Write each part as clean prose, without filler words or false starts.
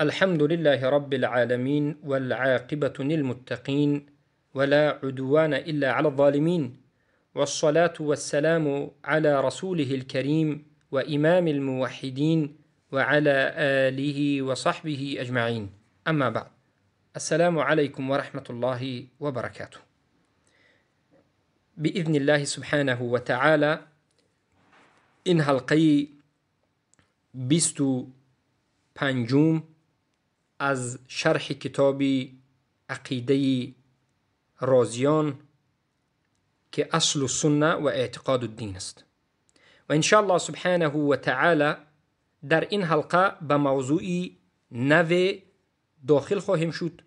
الحمد لله رب العالمين والعاقبة للمتقين ولا عدوان إلا على الظالمين والصلاة والسلام على رسوله الكريم وإمام الموحدين وعلى آله وصحبه أجمعين. أما بعد، السلام عليكم ورحمة الله وبركاته. بإذن الله سبحانه وتعالى این حلقه 25 از شرح کتاب عقیده رازیان که اصل السنه و اعتقاد الدین است. و انشاءالله سبحانه و تعالی در این حلقه به موضوع نو داخل خواهیم شد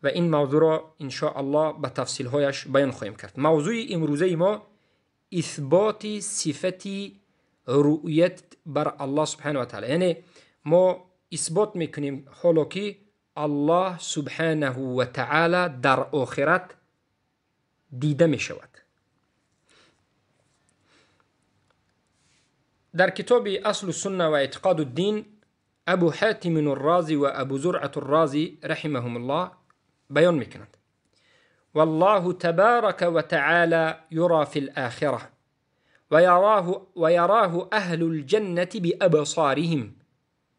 و این موضوع را انشاءالله به تفصیل هایش بیان خواهیم کرد. موضوع امروزه ما اثبات صفت رؤیت بر الله سبحانه و تعالی، یعنی ما اثبات میکنیم حالا که الله سبحانه و تعالی در آخرت دیده میشود. در کتاب اصل السنه و اعتقاد الدین ابو حاتم الرازی و ابو زرعة الرازی رحمهم الله بیان میکنند: والله تبارك وتعالى يرى في الآخرة ويراه أهل الجنة بأبصارهم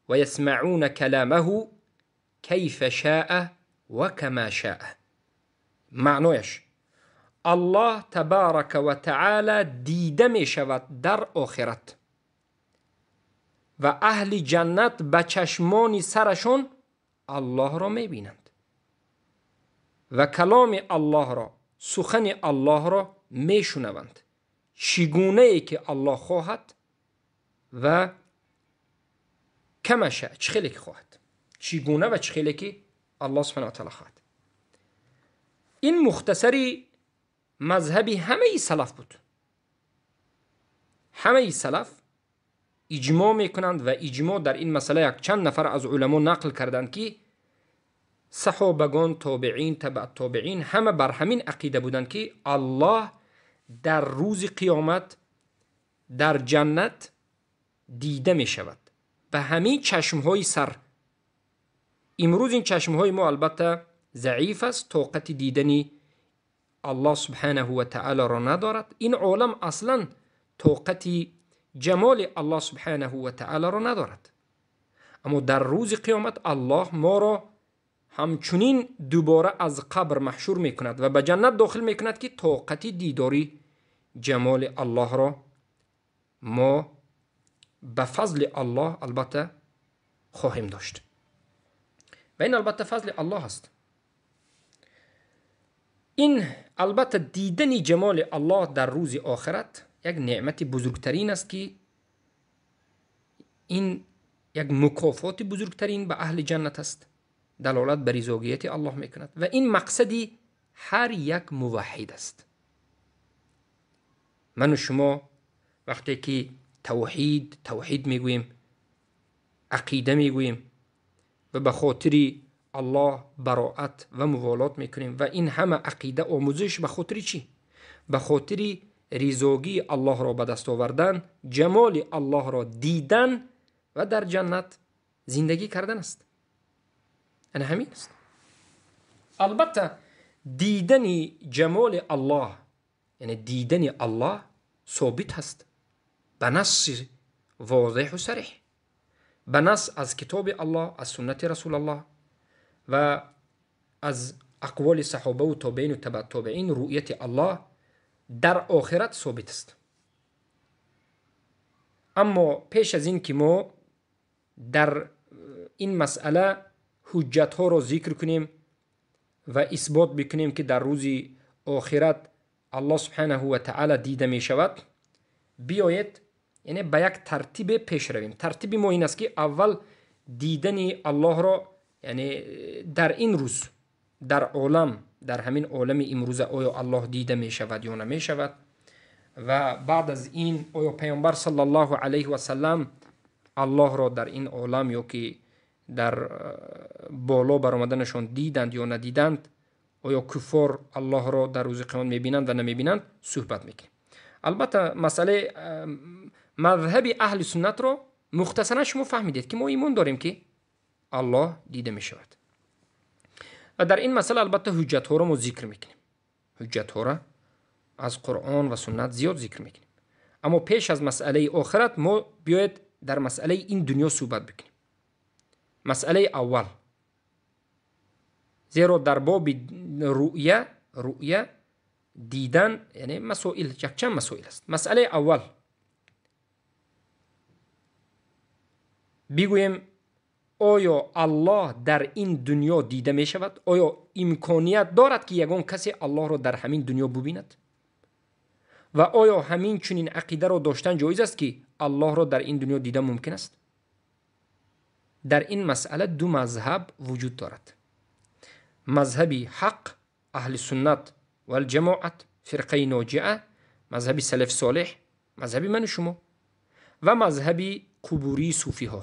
ويسمعون كلامه كيف شاء وكما شاء. معنایش الله تبارک و تعالی دیده می شود در آخرت و اهل جنت به چشمان سرشون الله را می بینند و کلام الله را، سخن الله را می شنوند، چگونه ای که الله خواهد و کما شاء، چه خیلی که خواهد، چگونه و چه خیلی که الله سبحانه و تعالی خواهد. این مختصری مذهبی همه سلف بود. همه سلف اجماع میکنند و اجماع در این مسئله یک چند نفر از علما نقل کردند که صحابگان، تابعین، تبع تابعین همه بر همین عقیده بودند که الله در روز قیامت در جنت دیده می شود به همین چشمهای سر. امروز این چشمهای ما البته ضعیف است، طاقت دیدن الله سبحانه و تعالی را ندارد. این عالم اصلا طاقت جمال الله سبحانه و تعالی را ندارد، اما در روز قیامت الله ما را همچنین دوباره از قبر محشور میکند و به جنت داخل میکند که طاقت دیداری جمال الله را ما به فضل الله البته خواهیم داشت و این البته فضل الله است. این البته دیدن جمال الله در روز آخرت یک نعمت بزرگترین است که این یک مکافات بزرگترین به اهل جنت است، دلالت بر رضایت الله میکند و این مقصدی هر یک موحد است. من و شما وقتی که توحید میگوییم، عقیده میگوییم و به خاطر الله براعت و موالات میکنیم و این همه عقیده آموزش به خاطر چی؟ به خاطر رضاگی الله را به دست آوردن، جمال الله را دیدن و در جنت زندگی کردن است. این همین است. البته دیدن جمال الله، یعنی دیدن الله ثابت هست به نص واضح و صریح، به نص از کتاب الله، از سنت رسول الله و از اقوال صحابه و تابعین و تبع تابعین. رؤیت الله در آخرت ثابت است. اما پیش از این که ما در این مسئله حجت ها را ذکر کنیم و اثبات بکنیم که در روز آخرت الله سبحانه و تعالی دیده می شود، بیایید یعنی به یک ترتیب پیش رویم. ترتیب ما این است که اول دیدن الله را، یعنی در این روز، در عالم، در همین عالم امروز آیا الله دیده می شود یا نمی شود، و بعد از این آیا پیامبر صلی الله علیه و سلم الله را در این عالم یا که در بالا برآمدنشان دیدند یا ندیدند، آیا کفار الله را در روز قیامت میبینند و نمیبینند، صحبت میکنیم. البته مسئله مذهب اهل سنت را مختصرا شما فهمیدید که ما ایمان داریم که Аллоҳ дида мешавад. Ва дар ин масъала албатта ҳуҷҷатҳоро мо зикр мекунем. Ҳуҷҷатҳоро аз Қуръон ва суннат зиёд зикр мекунем. Аммо пеш аз масъалаи охират мо биёед дар масъалаи ин дунё суҳбат бикунем. Масъалаи аввал, зеро дар боби рӯя дидан, яъне масоил, якчанд масоил аст. Масъалаи аввал, бигӯем оё Аллоҳ дар ин дунё дида мешавад? Оё имконият дорад, ки ягон касе Аллоҳро дар ҳамин дунё бубинад? Ва оё ҳамин чунин ақидаро доштан ҷоиз аст, ки Аллоҳро дар ин дунё дидан мумкин аст? Дар ин масъала ду мазҳаб вуҷуд дорад. Мазҳаби ҳақ, аҳли суннат валҷамоат, фирқаи ноҷиа, мазҳаби салафи солеҳ, мазҳаби ману шумо, ва мазҳаби қубурии суфиҳо.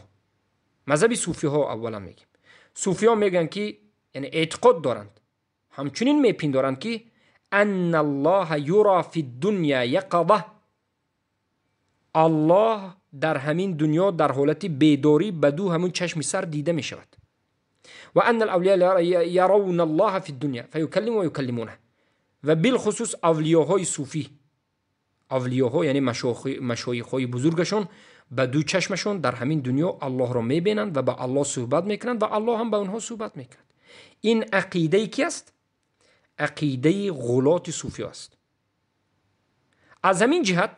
Мазҳаби суфиҳо аввалан мегӯем. Суфиҳо мегӯянд, ки яъне эътиқод доранд, ҳамчунин мепиндоранд, ки анна аллоҳа юра фи дунья яқаза, Аллоҳ дар ҳамин дунё дар ҳолати бедорӣ ба ду ҳамун чашми сар дида мешавад. Ва анна алавлия яравна аллоҳа фи дунья фаюкаллиму ва юкаллимуна. Ва билхусус авлиёҳои суфӣ, авлиёҳо яъне машоихҳои бузургашон ба ду чашмашон дар ҳамин дунё Аллоҳро мебинанд ва ба Аллоҳ суҳбат мекунанд ва Аллоҳ ҳам ба онҳо суҳбат мекунад. Ин ақидаи ки аст? Ақидаи ғулоти суфиҳо аст. Аз ҳамин ҷиҳат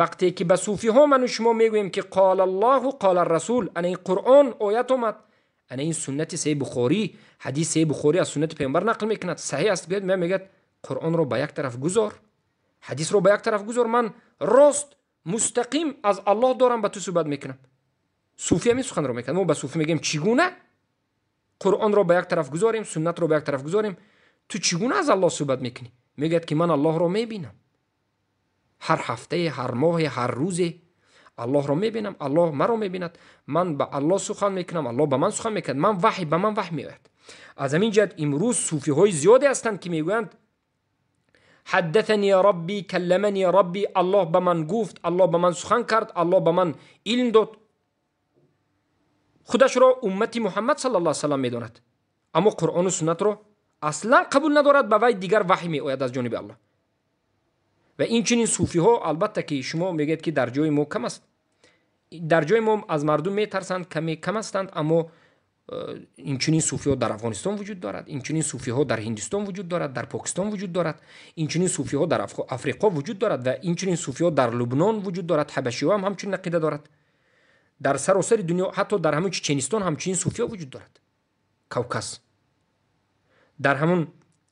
вақте ки ба суфиҳо ману шумо мегӯем, ки қола Аллоҳу қола расул, ана ин Қуръон оят омад, ана ин суннати Саҳиҳи Бухорӣ, ҳадиси Саҳиҳи Бухорӣ аз суннати Паёмбар нақл мекунад, саҳиҳ аст, гӯяд, мегӯяд Қуръонро ба як тараф гузор, ҳадисро ба як тараф гузор, ман рост мустақим аз Аллоҳ дорам ба ту суҳбат мекунам. Суфӣ ҳамин суханро мекунад. Мо ба суфӣ мегӯем, чӣ гуна Қуръонро ба як тараф гузорем, суннатро ба як тараф гузорем, ту чӣ гуна аз Аллоҳ суҳбат мекунӣ? Мегӯяд, ки ман Аллоҳро мебинам. Ҳар ҳафтае, ҳар моҳе, ҳар рӯзе Аллоҳро мебинам, Аллоҳ маро мебинад, ман ба Аллоҳ сухан мекунам, Аллоҳ ба ман сухан мекунад, ман ваҳй, ба ман ваҳй меояд. Аз ҳамин ҷиҳат имрӯз суфиҳои зиёде ҳастанд, ки мегӯянд ҳаддасани рабби, калламани рабби, Аллоҳ ба ман гуфт, Аллоҳ ба ман сухан кард, Аллоҳ ба ман илм дод. Худашро уммати Муҳаммад саллаллоҳу алайҳи васаллам медонад, аммо Қуръону суннатро аслан қабул надорад, ба вай дигар ваҳй меояд аз ҷониби Аллоҳ. Ва инчунин суфиҳо, албатта ки шумо мегӯед, ки дар ҷои мо кам аст, дар ҷои мо аз мардум метарсанд, каме кам ҳастанд, аммо инчунин суфиҳо дар Афғонистон вуҷуд дорад, инчунин суфиҳо дар Ҳиндустон вуҷуд дорад, дар Покистон вуҷуд дорад, инчунин суфиҳо дар Африқо вуҷуд дорад ва инчунин суфиҳо дар Лубнон вуҷуд дорад. Ҳабашиҳо ҳам ҳамчунин ақида дорад. Дар саросари дунё, ҳатто дар ҳамун Чеченистон ҳамчунин суфиҳо вуҷуд дорад. Кавказ, дар ҳамун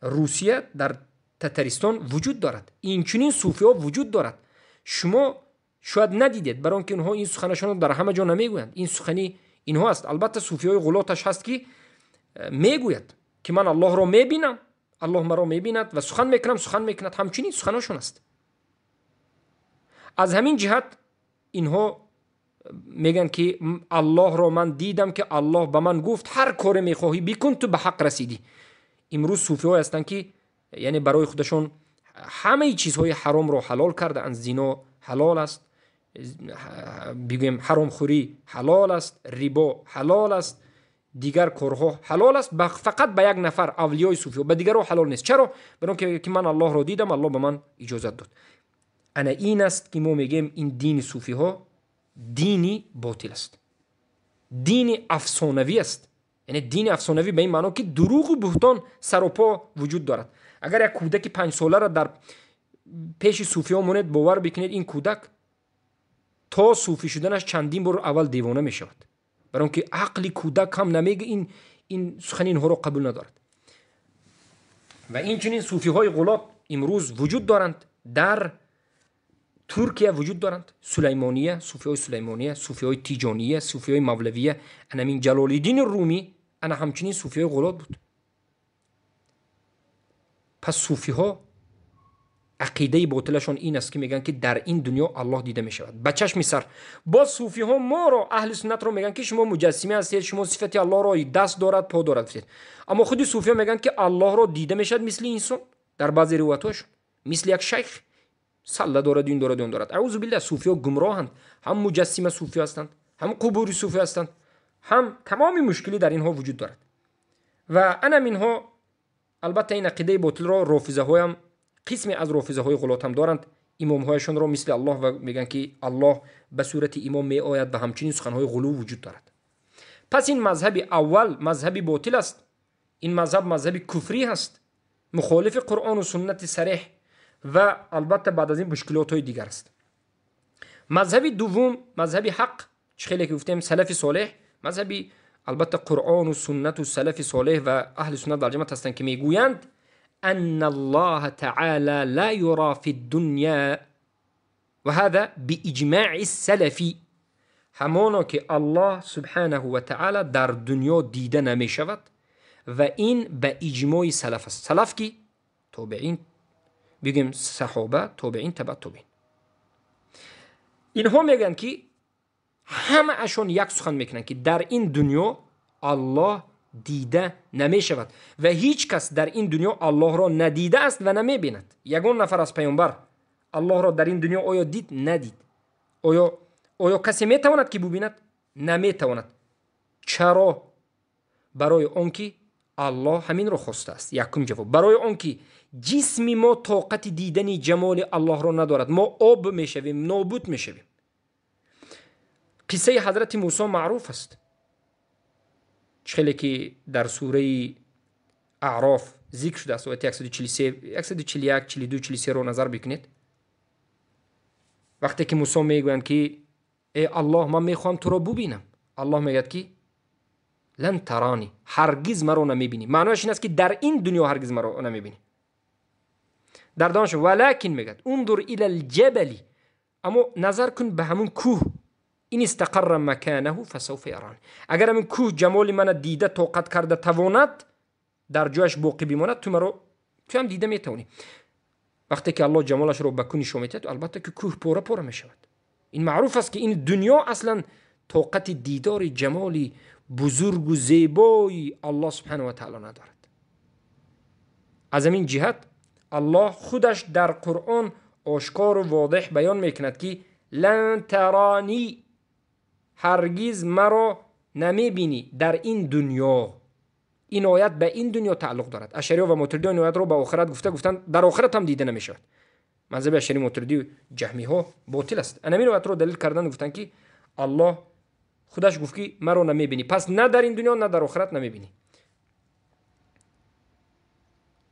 Русия, дар Татаристон вуҷуд дорад. Инчунин суфиҳо вуҷуд дорад. Шумо шояд надидед, барои он ки онҳо ин суханашонро дар ҳама ҷо намегӯянд. Ин сухани инҳо аст. Албатта суфиҳои ғулоташ ҳаст, ки мегӯяд, ки ман Аллоҳро мебинам, Аллоҳ маро мебинад ва сухан мекунам, сухан мекунад. Ҳамчунин суханошон аст. Аз ҳамин ҷиҳат инҳо мегӯянд, ки Аллоҳро ман дидам, ки Аллоҳ ба ман гуфт ҳар коре мехоҳӣ бикун, ту ба ҳақ расидӣ. Имрӯз суфиҳое ҳастанд, ки яъне барои худашон ҳамаи чизҳои ҳаромро ҳалол кардаанд. Зино ҳалол аст, бигӯем ҳаромхӯрӣ ҳалол аст, рибо ҳалол аст, дигар корҳо ҳалол аст, фақат ба як нафар авлиёи суфиҳо, ба дигарҳо ҳалол нест. Чаро? Барои он ки ман Аллоҳро дидам, Аллоҳ ба ман иҷозат дод. Ана ин аст, ки мо мегӯем ин дини суфиҳо дини ботил аст, дини афсонавӣ аст. Яъне дини афсонавӣ ба ин маъно, ки дурӯғу буҳтон саропо вуҷуд дорад. Агар як кӯдаки панҷсоларо дар пеши суфиҳо монед, бовар бикунед, ин кӯдак то суфӣ шуданаш чандин бор аввал девона мешавад, барои он ки ақли кӯдак ҳам намега ин сухани инҳоро қабул надорад. Ва инчунин суфиҳои ғулот имрӯз вуҷуд доранд, дар Туркия вуҷуд доранд, Сулаймония, суфиҳои Сулаймония, суфиҳои Тиҷония, суфиҳои Мавлавия. Анамин Ҷалолиддини Румӣ ана ҳамчунин суфиҳои ғулот буд. Пас суфиҳо ақидаи ботилашон ин аст, ки мегӯянд, ки дар ин дунё Аллоҳ дида мешавад ба чашми сар. Боз суфиҳо моро, аҳли суннатро, мегӯянд, ки шумо муҷассима ҳастед, шумо сифати Аллоҳро даст дорад, по дорад гуфтед. Аммо худи суфиҳо мегӯянд, ки Аллоҳро дида мешавад мисли инсон, дар баъзе ривоятҳошон мисли як шайх салла дорад, ин дорад, он дорад. Аузу биллаҳ, суфиҳо гумроҳанд. Ҳам муҷассима суфӣ ҳастанд, ҳам қубури суфӣ ҳастанд, ҳам тамоми мушкилӣ дар инҳо вуҷуд дорад. Ва анам инҳо албатта ин ақидаи ботилро рофизаҳоям, қисме аз рофизаҳои ғулот ҳам доранд. Имомҳояшонро мисли Аллоҳ ва мегӯянд, ки Аллоҳ ба сурати имом меояд ва ҳамчунин суханҳои ғулув вуҷуд дорад. Пас ин мазҳаби аввал мазҳаби ботил аст. Ин мазҳаб мазҳаби куфрӣ ҳаст, мухолифи Қуръону суннати сареҳ ва албатта баъд аз ин мушкилотҳои дигар аст. Мазҳаби дуввум мазҳаби ҳақ, чӣ хеле ки гуфтем, салафи солеҳ, мазҳаби албатта Қуръону суннату салафи солеҳ ва аҳли суннат вал ҷамоат ҳастанд, ки мегӯянд أن الله تعالى لا يرى في الدنيا وهذا بإجماع السلف. ҳамоно ки Аллоҳ субҳанаҳу ва таъала дар дунё дида намешавад ва ин ба иҷмои салаф аст. Салаф ки тобеин, бигӯем саҳоба, тобеин, таба тобеин. Инҳо мегӯянд, ки ҳамаашон як сухан мекунанд, ки дар ин дунё Аллоҳ дида намешавад ва ҳеҷ кас дар ин дунё Аллоҳро надидааст ва намебинад. Ягон нафар аз паёмбар Аллоҳро дар ин дунё оё дид? Надид. Оё касе метавонад, ки бубинад? Наметавонад. Чаро? Барои он ки Аллоҳ ҳаминро хостааст. Якум ҷавоб: барои он ки ҷисми мо тоқати дидани ҷамоли Аллоҳро надорад. Мо об мешавем, нобуд мешавем. Қиссаи ҳазрати Мусо маъруф аст, чӣ хеле ки дар сураи Аъроф зикр шудааст, ояти 143, 141, 42, 43-ро назар бикунед. Вақте ки Мусо мегӯянд, ки э Аллоҳ, ман мехоҳам туро бубинам, Аллоҳ мегӯяд, ки лан тарани, ҳаргиз маро намебинӣ. Маънояш ин аст, ки дар ин дунё ҳаргиз маро намебинӣ. Дар давомаш валакин мегӯяд ундур ила лҷабали, аммо назар кун ба ҳамун кӯҳ, ин истақарра маканаҳу фасавфа ярани, агар ҳамин кӯҳ ҷамоли мана дида тоқат карда тавонад, дар ҷояш боқӣ бимонад, ту маро туам дида метавонӣ. Вақте ки Аллоҳ ҷамолашро ба кӯҳ нишон медиҳад, албатта ки кӯҳ пора пора мешавад. Ин маъруф аст, ки ин дунё аслан тоқати дидори ҷамоли бузургу зебои Аллоҳ субҳанаҳу ва таъала надорад. Аз ҳамин ҷиҳат Аллоҳ худаш дар Қуръон ошкору водеҳ баён мекунад, ки лан таранӣ, ҳаргиз маро намебинӣ дар ин дунё. Ин оят ба ин дунё тааллуқ дорад. Ашариё ва мотуридиё ин оятро ба охират гуфта, гуфтанд дар охират ҳам дида намешавад. Мазҳаби ашари, мотуридӣ, ҷаҳмиҳо ботил аст. Анамин оятро далил кардан, гуфтанд, ки Аллоҳ худаш гуфт, ки маро намебинӣ, пас на дар ин дунё, на дар охират намебинӣ.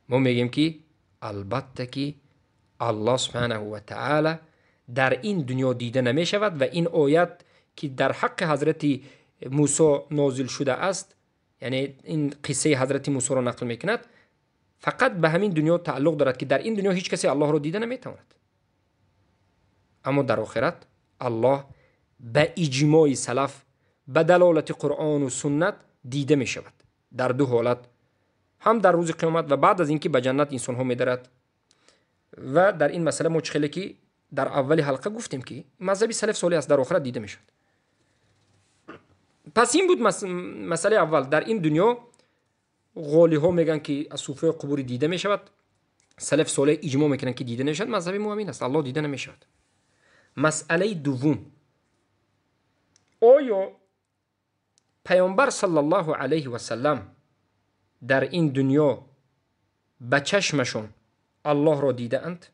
Мо мегӯем, ки албатта ки Аллоҳ субҳанаҳу ва таъала дар ин дунё дида намешавад ва ин оят, ки дар ҳаққи ҳазрати Мусо нозил шудааст, яъне ин қиссаи ҳазрати Мусоро нақл мекунад, фақат ба ҳамин дунё тааллуқ дорад, ки дар ин дунё ҳеҷ касе Аллоҳро дида наметавонад. Аммо дар охират Аллоҳ ба иҷмои салаф, ба далолати Қуръону суннат дида мешавад дар ду ҳолат, ҳам дар рӯзи қиёмат ва баъд аз ин ки ба ҷаннат инсонҳо медарад. Ва дар ин масъала мо чӣ хеле ки дар аввали ҳалқа гуфтем, ки мазҳаби салаф солеҳ аст, дар охират дида мешавад. Пас ин буд масъалаи аввал. Дар ин дунё ғолиҳо мегӯянд, ки аз суфиҳои қубурӣ дида мешавад, салаф солеҳ иҷмо мекунанд, ки дида намешавад. Мазҳаби мо ҳамин аст, Аллоҳ дида намешавад. Масъалаи дуввум: оё паёмбар саллаллоҳу алайҳи васаллам дар ин дунё ба чашмашон Аллоҳро дидаанд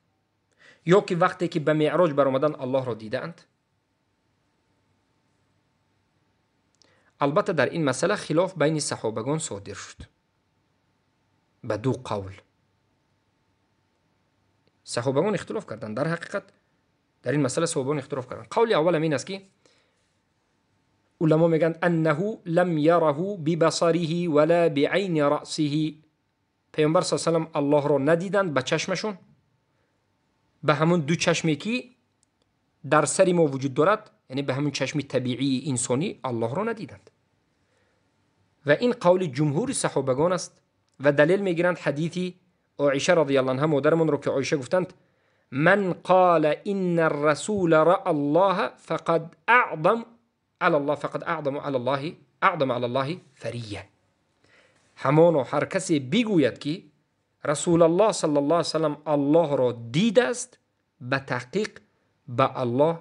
ё ки вақте ки ба меъроҷ баромаданд Аллоҳро дидаанд? Албатта дар ин масъала хилоф байни саҳобагон содир шуд ба ду қавл. Саҳобагон ихтилоф карданд. Дар ҳақиқат дар ин масъала саҳобагон ихтилоф карданд. Қавли аввал ҳамин аст, ки уламо мегӯянд аннаҳу лам яраҳу бибасариҳи вала биайни раъсиҳи. Паёмбар с салам Аллоҳро надиданд ба чашмашон, ба ҳамон ду чашме ки дар сари мо вуҷуд дорад, яъне ба ҳамон чашми табиии инсонӣ Аллоҳро надиданд. Ва ин қавли ҷумҳури саҳобагон аст ва далел мегиранд ҳадиси Оиша радияллоҳу анҳа, модарамонро, ки Оиша гуфтанд: ман қала инна аррасула раъа Аллоҳа фақад аъзам ала Аллоҳ, фақад аъзаму ала Аллоҳи, аъзама ала Аллоҳи фария. Ҳамоно ҳар касе бигӯяд, ки Расулаллоҳ саллаллоҳу алайҳи васаллам Аллоҳро дидааст, ба таҳқиқ ба Аллоҳ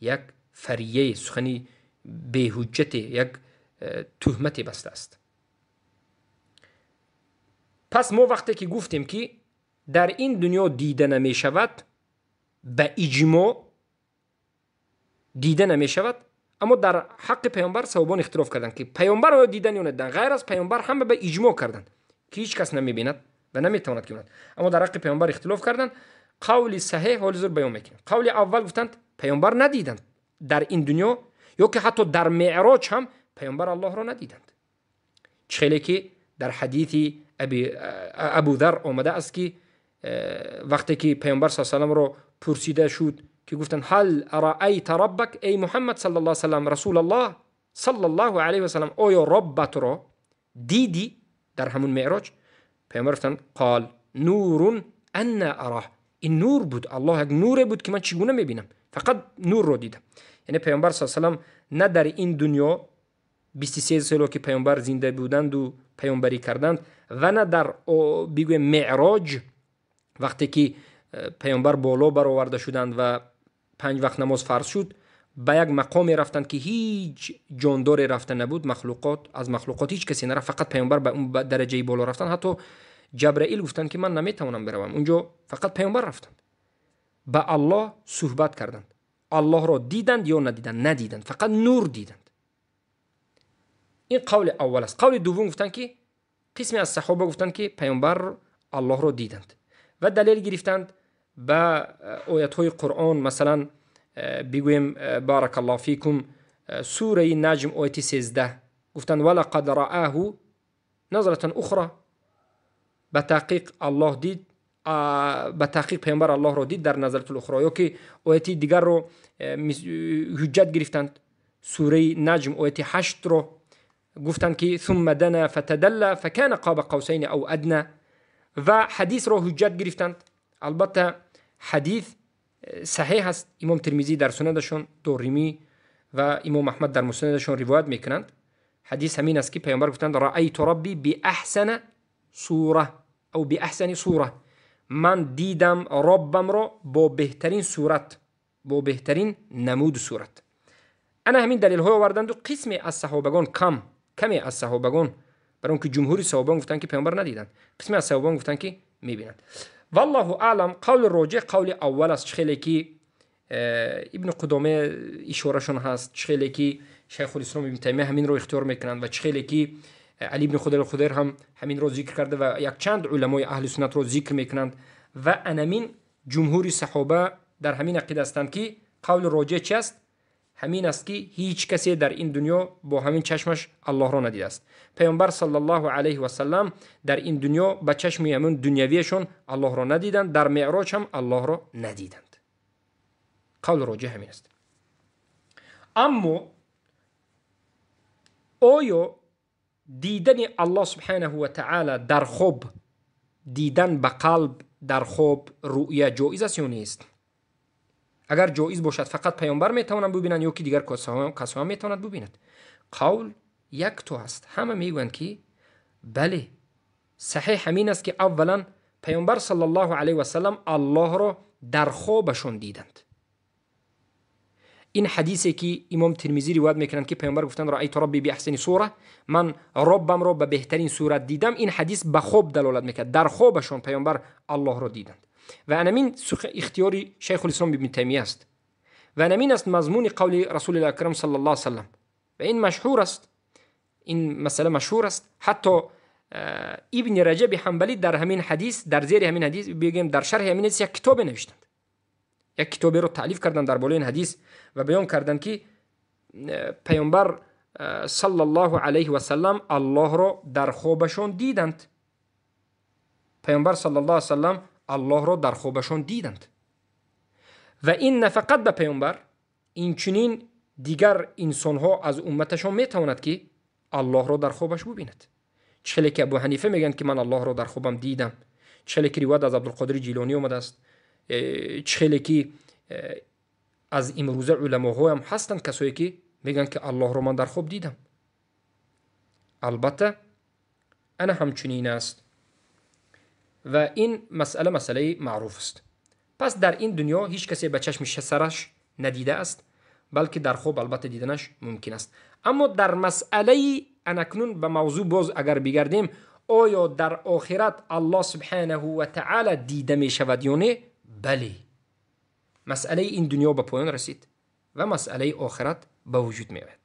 як фарияе, сухани беҳуҷҷате, як туҳмате бастааст. Пас мо вақте ки гуфтем, ки дар ин дунё дида намешавад, ба иҷмоъ дида намешавад, аммо дар ҳаққи паёмбар саҳобон ихтилоф карданд, ки паёмбар оё дидан ё надидан. Ғайр аз паёмбар ҳама ба иҷмоъ карданд, ки ҳеҷ кас намебинад ва наметавонад ки бинад, аммо дар ҳаққи паёмбар ихтилоф карданд. Қавли саҳеҳ ҳоли зур баён мекунем. Қавли аввал гуфтанд, паёмбар надиданд дар ин дунё ё ки ҳатто дар меъроҷ ҳам паёмбар Аллоҳро надиданд. Чӣ хеле ки дар ҳадиси Абудар омада аст, ки вақте ки паёмбар с саламро пурсида шуд, ки гуфтанд: «Ҳал раайта роббак, эй Муҳаммад саллаллоҳу салам, Расулаллоҳ саллаллоҳу алайҳи васалам, оё роббатро дидӣ дар ҳамун меъроҷ?» Паёмбар гуфтанд: «Қол нурун анна араҳ». Ин нур буд, Аллоҳ як нуре буд, ки ман чӣ гуна мебинам? Фақат нурро дидам. Яъне паёмбар с салам на дар ин дунё, 23 соло ки паёмбар зинда буданду паёмбарӣ карданд, ва на дар, бигӯем, меъроҷ, вақте ки паёмбар боло бароварда шуданд ва панҷ вақт намоз фарз шуд, ба як мақоме рафтанд, ки ҳеҷ ҷондоре рафта набуд, махлуқот, аз махлуқот ҳеҷ касе нарафт, фақат паёмбар ба он дараҷаи боло рафтанд. Ҳатто Ҷабраил гуфтанд, ки ман наметавонам биравам унҷо, фақат паёмбар рафтанд, ба Аллоҳ суҳбат карданд. Аллоҳро диданд ё надиданд? Надиданд, фақат нур диданд. Ин қавли аввал аст. Қавли дуввум гуфтанд, ки қисме аз саҳоба гуфтанд, ки паёмбар Аллоҳро диданд ва далел гирифтанд ба оятҳои Қуръон. Масалан, бигӯем, баракаллоҳу фикум, сураи Наҷм, ояти 13. Гуфтанд: «Валақад раааҳу назратан ухра». Ба таҳқиқ Аллоҳ дид, ба таҳқиқ паёмбар Аллоҳро дид дар назратул ухро. Ё ки ояти дигарро ҳуҷҷат гирифтанд, сураи Наҷм, ояти 8-ро. Гуфтанд, ки «Сумма дана фатадалла факана қоба қавсайни ав адна». Ва ҳадисро ҳуҷҷат гирифтанд. Албатта, ҳадис саҳеҳ аст. Имом Термизӣ дар сунадашон, Доримӣ ва имом Аҳмад дар муснадашон ривоят мекунанд. Ҳадис ҳамин аст, ки паёмбар гуфтанд: «Раайту робби биаҳсана сура ав биаҳсани сура». Ман дидам роббамро бо беҳтарин сурат, бо беҳтарин намуду сурат. Ана ҳамин далелҳое оварданду қисме аз саҳобагон, кам каме аз саҳобагон, барои он ки ҷумҳури саҳобагон гуфтанд, ки паёмбар надиданд, қисме аз саҳобагон гуфтанд, ки мебинанд. Валлоҳу аълам, қавли роҷеҳ қавли аввал аст. Чӣ хеле ки Ибни Қудоме ишорашон ҳаст, чӣ хеле ки Шайхулислом Ибни Таймия ҳаминро ихтиёр мекунанд ва чӣ хеле ки Али ибни Худайр Худайр ҳам ҳаминро зикр карда ва якчанд уламои аҳли суннатро зикр мекунанд. Ва анамин ҷумҳури саҳоба дар ҳамин ақида ҳастанд, ки қавли роҷеҳ чи аст? Ҳамин аст, ки ҳеҷ касе дар ин дунё бо ҳамин чашмаш Аллоҳро надидааст. Паёмбар саллаллоҳу алайҳи васалам дар ин дунё ба чашми ҳамин дунявиашон Аллоҳро надиданд, дар меъроҷ ҳам Аллоҳро надиданд. Қавли роҷеҳ ҳамин аст. Аммо оё дидани Аллоҳ субҳанаҳу ва таъала дар хоб, дидан ба қалб дар хоб, рӯя ҷоиз аст ё нест? Агар ҷоиз бошад, фақат паёмбар метавонанд бубинанд ё ки дигар касоам метавонад бубинад? Қавл якто аст. Ҳама мегӯянд, ки бале, саҳеҳ ҳамин аст, ки аввалан паёмбар саллаллоҳу алайҳи васалам Аллоҳро дар хобашон диданд. Ин ҳадисе ки имом Термизӣ ривоят мекунанд, ки паёмбар гуфтанд: «Раайту робби биаҳсани сура», ман роббамро ба беҳтарин сурат дидам, ин ҳадис ба хоб далолат мекард. Дар хобашон паёмбар Аллоҳро диданд. Ва анамин ихтиёри Шайхулислом Ибни Таймия аст ва анамин аст мазмуни қавли Расули акрам саллаллоҳу салам. Ва ин машҳур аст, ин масъала машҳур аст. Ҳатто Ибни Раҷаби Ҳанбалӣ дар ҳамин ҳадис, дар зери ҳамин ҳадис, бигӯем, дар шарҳи ҳамин ҳадис як китобе навиштанд, як китоберо таълиф карданд дар болои ин ҳадис ва баён карданд, ки паёмбар саллаллоҳу алайҳи васалам Аллоҳро дар хобашон диданд. Паёмбар саллаллоҳу салам Аллоҳро дар хобашон диданд. Ва ин на фақат ба паёмбар, инчунин дигар инсонҳо аз умматашон метавонад, ки Аллоҳро дар хобаш бубинад. Чӣ хеле ки Абу Ҳанифа мегӯянд, ки ман Аллоҳро дар хобам дидам, чӣ хеле ки ривоят аз Абдулқодири Ҷилонӣ омадааст, чӣ хеле ки аз имрӯза уламоҳоям ҳастанд касое, ки мегӯянд, ки Аллоҳро ман дар хоб дидам. Албатта, ана ҳамчунин аст ва ин масъала масъалаи маъруф аст. Пас дар ин дунё ҳеҷ касе ба чашми сараш надидааст. балки дар хоб албатта диданаш мумкин аст. Аммо дар масъалаи анакнун ба мавзӯъ боз агар бигардем, оё дар охират Аллоҳ субҳанаҳу ва таъала дида мешавад ё не? Бале. Масъалаи ин дунё ба поён расид ва масъалаи охират ба вуҷуд меояд.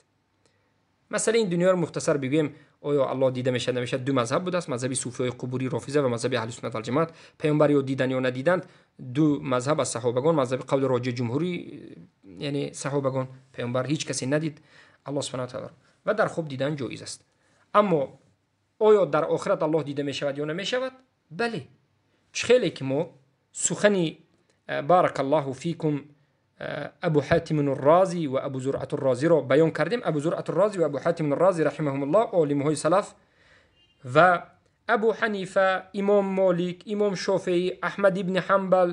Масъалаи ин дунёро мухтасар бигӯем, оё Аллоҳ дида мешавад намешавад, ду мазҳаб будааст: мазҳаби суфиҳои қубурӣ рофиза ва мазҳаби аҳли суннат валҷамоат. Паёмбар ё диданд ё надиданд, ду мазҳаб аз саҳобагон, мазҳаби қавли роҷеъ ҷумҳурӣ, яъне саҳобагон, паёмбар ҳеҷ касе надид Аллоҳ субҳанаҳу ва таъала ва дар хоб дидан ҷоиз аст. Аммо оё дар охират Аллоҳ дида мешавад ё намешавад? Бале. Чӣ хеле ки мо сухани баракаллоҳу фикум Абу Ҳатим ар-Розӣ ва Абу Зуръат ар-Розиро баён кардем. Абу Зуръат ар-Розӣ ва Абу Ҳатим ар-Розӣ раҳимаҳумуллоҳ олимҳои салаф ва Абу Ҳанифа, Имом Молик, Имом Шофеӣ, Аҳмад ибни Ҳанбал,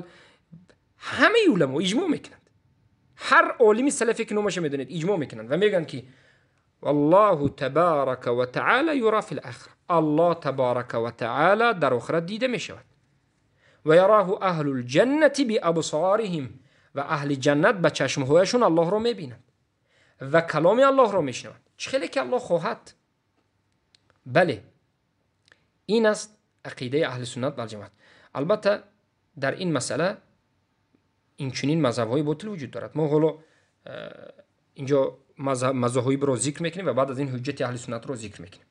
ҳамаи уламо иҷмоъ мекунанд. Ҳар олими салафе ки номаша медонед иҷмоъ мекунанд ва мегӯянд ки валлоҳу табарака ва таъала юра фил охира, Аллоҳ табарака ва таъала дар охират дида мешавад. Ва яраҳу аҳлул ҷаннати биабсориҳим, ва аҳли ҷаннат ба чашмҳояшон Аллоҳро мебинанд ва каломи Аллоҳро мешунаванд, чӣ хеле ки Аллоҳ хоҳад. Бале, ин аст ақидаи аҳли суннат валҷамоат. Албатта дар ин масъала инчунин мазҳабҳои ботил вуҷуд дорад. Мо ҳоло инҷо мазоҳибро зикр мекунем ва баъд аз ин ҳуҷҷати аҳли суннатро зикр мекунем.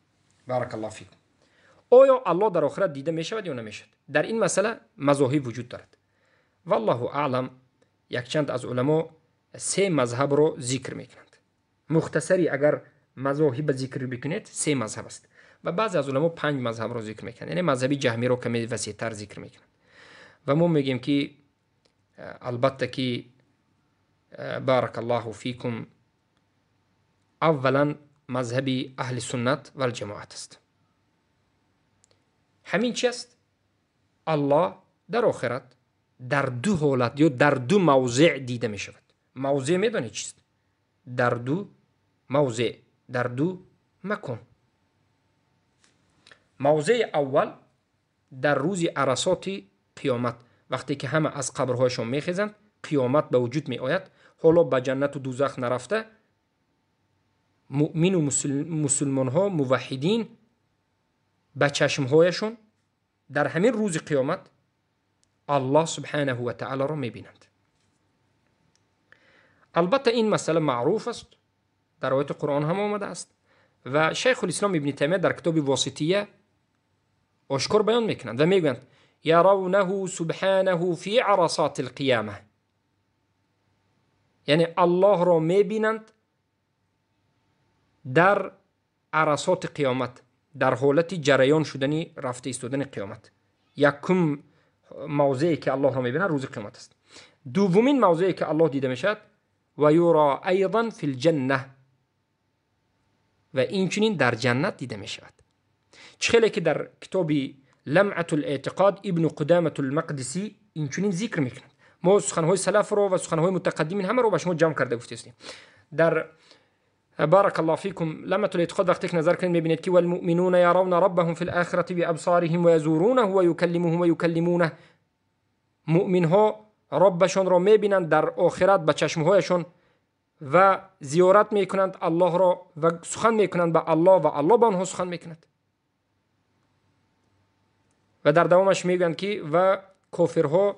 Баракаллоҳу фикум. Оё Аллоҳ дар охират дида мешавад ё намешавад? Дар ин масъала мазоҳиб вуҷуд дорад. Валлоҳу аълам, якчанд аз уламо се мазҳабро зикр мекунанд. Мухтасари агар мазоҳиба зикр бикунед, се мазҳаб аст ва баъзе аз уламо панҷ мазҳабро зикр мекунанд, яъне мазҳаби ҷаҳмиро каме васеътар зикр мекунанд. Ва мо мегӯем ки албатта ки баракаллоҳу фикум аввалан мазҳаби аҳли суннат валҷамоат аст. Ҳамин чи аст? Аллоҳ дар охират дар ду ҳолат ё дар ду мавзеъ дида мешавад. Мавзеъ медонед чист? Дар ду мавзеъ, дар ду макон. Мавзеи аввал дар рӯзи арасоти қиёмат, вақте ки ҳама аз қабрҳояшон мехезанд, қиёмат ба вуҷуд меояд. Ҳоло ба ҷаннату дузах нарафта, муъмину мусулмонҳо, муваҳҳидин ба чашмҳояшон дар ҳамин рӯзи қиёмат Аллоҳ субҳанаҳу ва таъаларо мебинанд. Албатта ин масъала маъруф аст, дар ояти Қуръон ҳам омадааст ва Шайхулислом ибни Таймия дар китоби Восития ошкор баён мекунанд ва мегӯянд яравнаҳу субҳанаҳу фи арасати алқияма, яъне Аллоҳро мебинанд дар арасоти қиёмат, дар ҳолати ҷараён шудани рафта истодани қиёмат. Якум мавзее ки Аллоҳро мебинад рӯзи қиёмат аст. Дуввумин мавзее ки Аллоҳ дида мешавад ва юра айдан фил ҷанна, ва инчунин дар ҷаннат дида мешавад. Чӣ хеле ки дар китоби Ламъатул эътиқод ибну Қудаматул Мақдисӣ инчунин зикр мекунад. Мо суханҳои салафро ва суханҳои мутақаддимин ҳамаро ба шумо ҷамъ карда гуфтаистем. Дар баракаллоҳу фикум Ламъатул эътиқод вақте ки назар кунед мебинед ки валмуъминуна яравна раббаҳум фил охирати биабсориҳим ва язурунаҳу ва юкаллимуҳум ва юкаллимунаҳ. Муъминҳо роббашонро мебинанд дар охират ба чашмҳояшон ва зиёрат мекунанд Аллоҳро ва сухан мекунанд ба Аллоҳ ва Аллоҳ ба онҳо сухан мекунад. Ва дар давомаш мегӯянд ки ва кофирҳо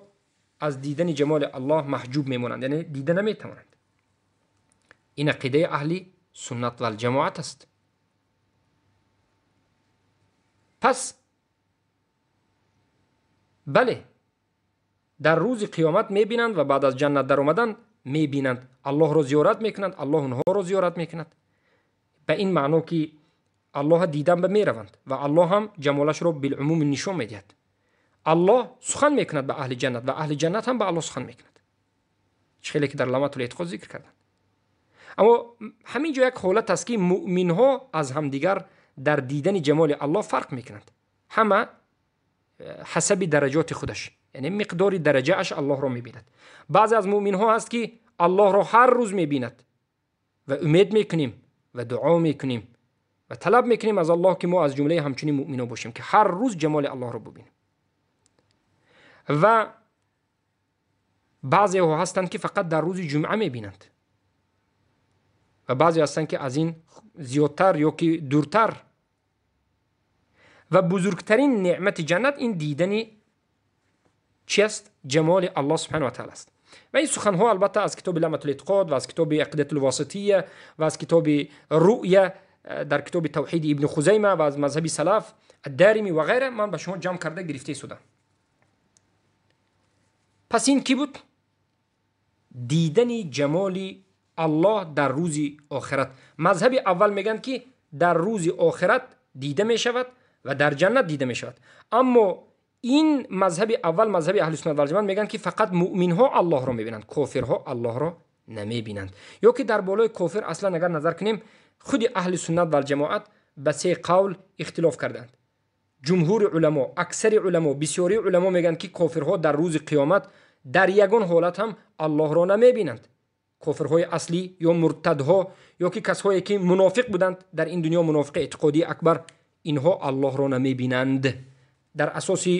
аз дидани ҷамоли Аллоҳ маҳҷуб мемонанд, яъне дида наметавонанд. Ин ақидаи аҳли суннат валҷамоат аст. Пас бале, дар рӯзи қиёмат мебинанд ва баъд аз ҷаннат даромадан мебинанд, Аллоҳро зиёрат мекунанд, Аллоҳ онҳоро зиёрат мекунад. Ба ин маъно ки Аллоҳ дидан ба мераванд ва Аллоҳ ҳам ҷамолашро билумум нишон медиҳад. Аллоҳ сухан мекунад ба аҳли ҷаннат ва аҳли ҷаннат ҳам ба Аллоҳ сухан мекунад. Чӣ хеле ки дар Ламъатул эътиқод зикр карданд. Аммо ҳамин ҷо як ҳолат аст ки муъминҳо аз ҳамдигар дар дидани ҷамоли Аллоҳ фарқ мекунанд. Ҳама ҳасаби дараҷоти худаш, яъне миқдори дараҷааш Аллоҳро мебинад. Баъзе аз муъминҳо ҳаст ки Аллоҳро ҳар рӯз мебинад ва умед мекунем ва дуо мекунем ва талаб мекунем аз Аллоҳ ки мо аз ҷумлаи ҳамчунин муъминҳо бошем ки ҳар рӯз ҷамоли Аллоҳро бубинем. Ва баъзеҳо ҳастанд ки фақат дар рӯзи ҷумъа мебинанд. ва баъзе ҳастанд, ки аз ин зиёдтар ё ки дуртар. Ва бузургтарин неъмати ҷаннат ин дидани чи аст? Ҷамоли Аллоҳ субҳанаҳу ва таъала аст. Ва ин суханҳо албатта аз китоби Ламатул эътиқод ва аз китоби Ақидатул Восития ва аз китоби Руъя дар китоби Тавҳиди Ибни Хузайма ва аз мазҳаби салаф Аддарими ва ғайра ман ба шумо ҷамъ карда гирифта истодам. Пас ин кӣ буд? Дидани ҷамоли Аллоҳ дар рӯзи охират. Мазҳаби аввал мегӯянд, ки дар рӯзи охират дида мешавад ва дар ҷаннат дида мешавад. Аммо ин мазҳаби аввал, мазҳаби аҳли суннат вал ҷамоат, мегӯянд, ки фақат муъминҳо Аллоҳро мебинанд, кофирҳо Аллоҳро намебинанд. Ё ки дар болои кофир аслан агар назар кунем, худи аҳли суннат вал ҷамоат ба се қавл ихтилоф карданд. Ҷумҳури уламо, аксари уламо, бисёри уламо мегӯянд, ки кофирҳо дар рӯзи қиёмат дар ягон ҳолат ҳам Аллоҳро намебинанд. Кофирҳои аслӣ ё муртадҳо ё ки касҳое ки мунофиқ буданд дар ин дунё, мунофиқи эътиқодии акбар, инҳо Аллоҳро намебинанд. Дар асоси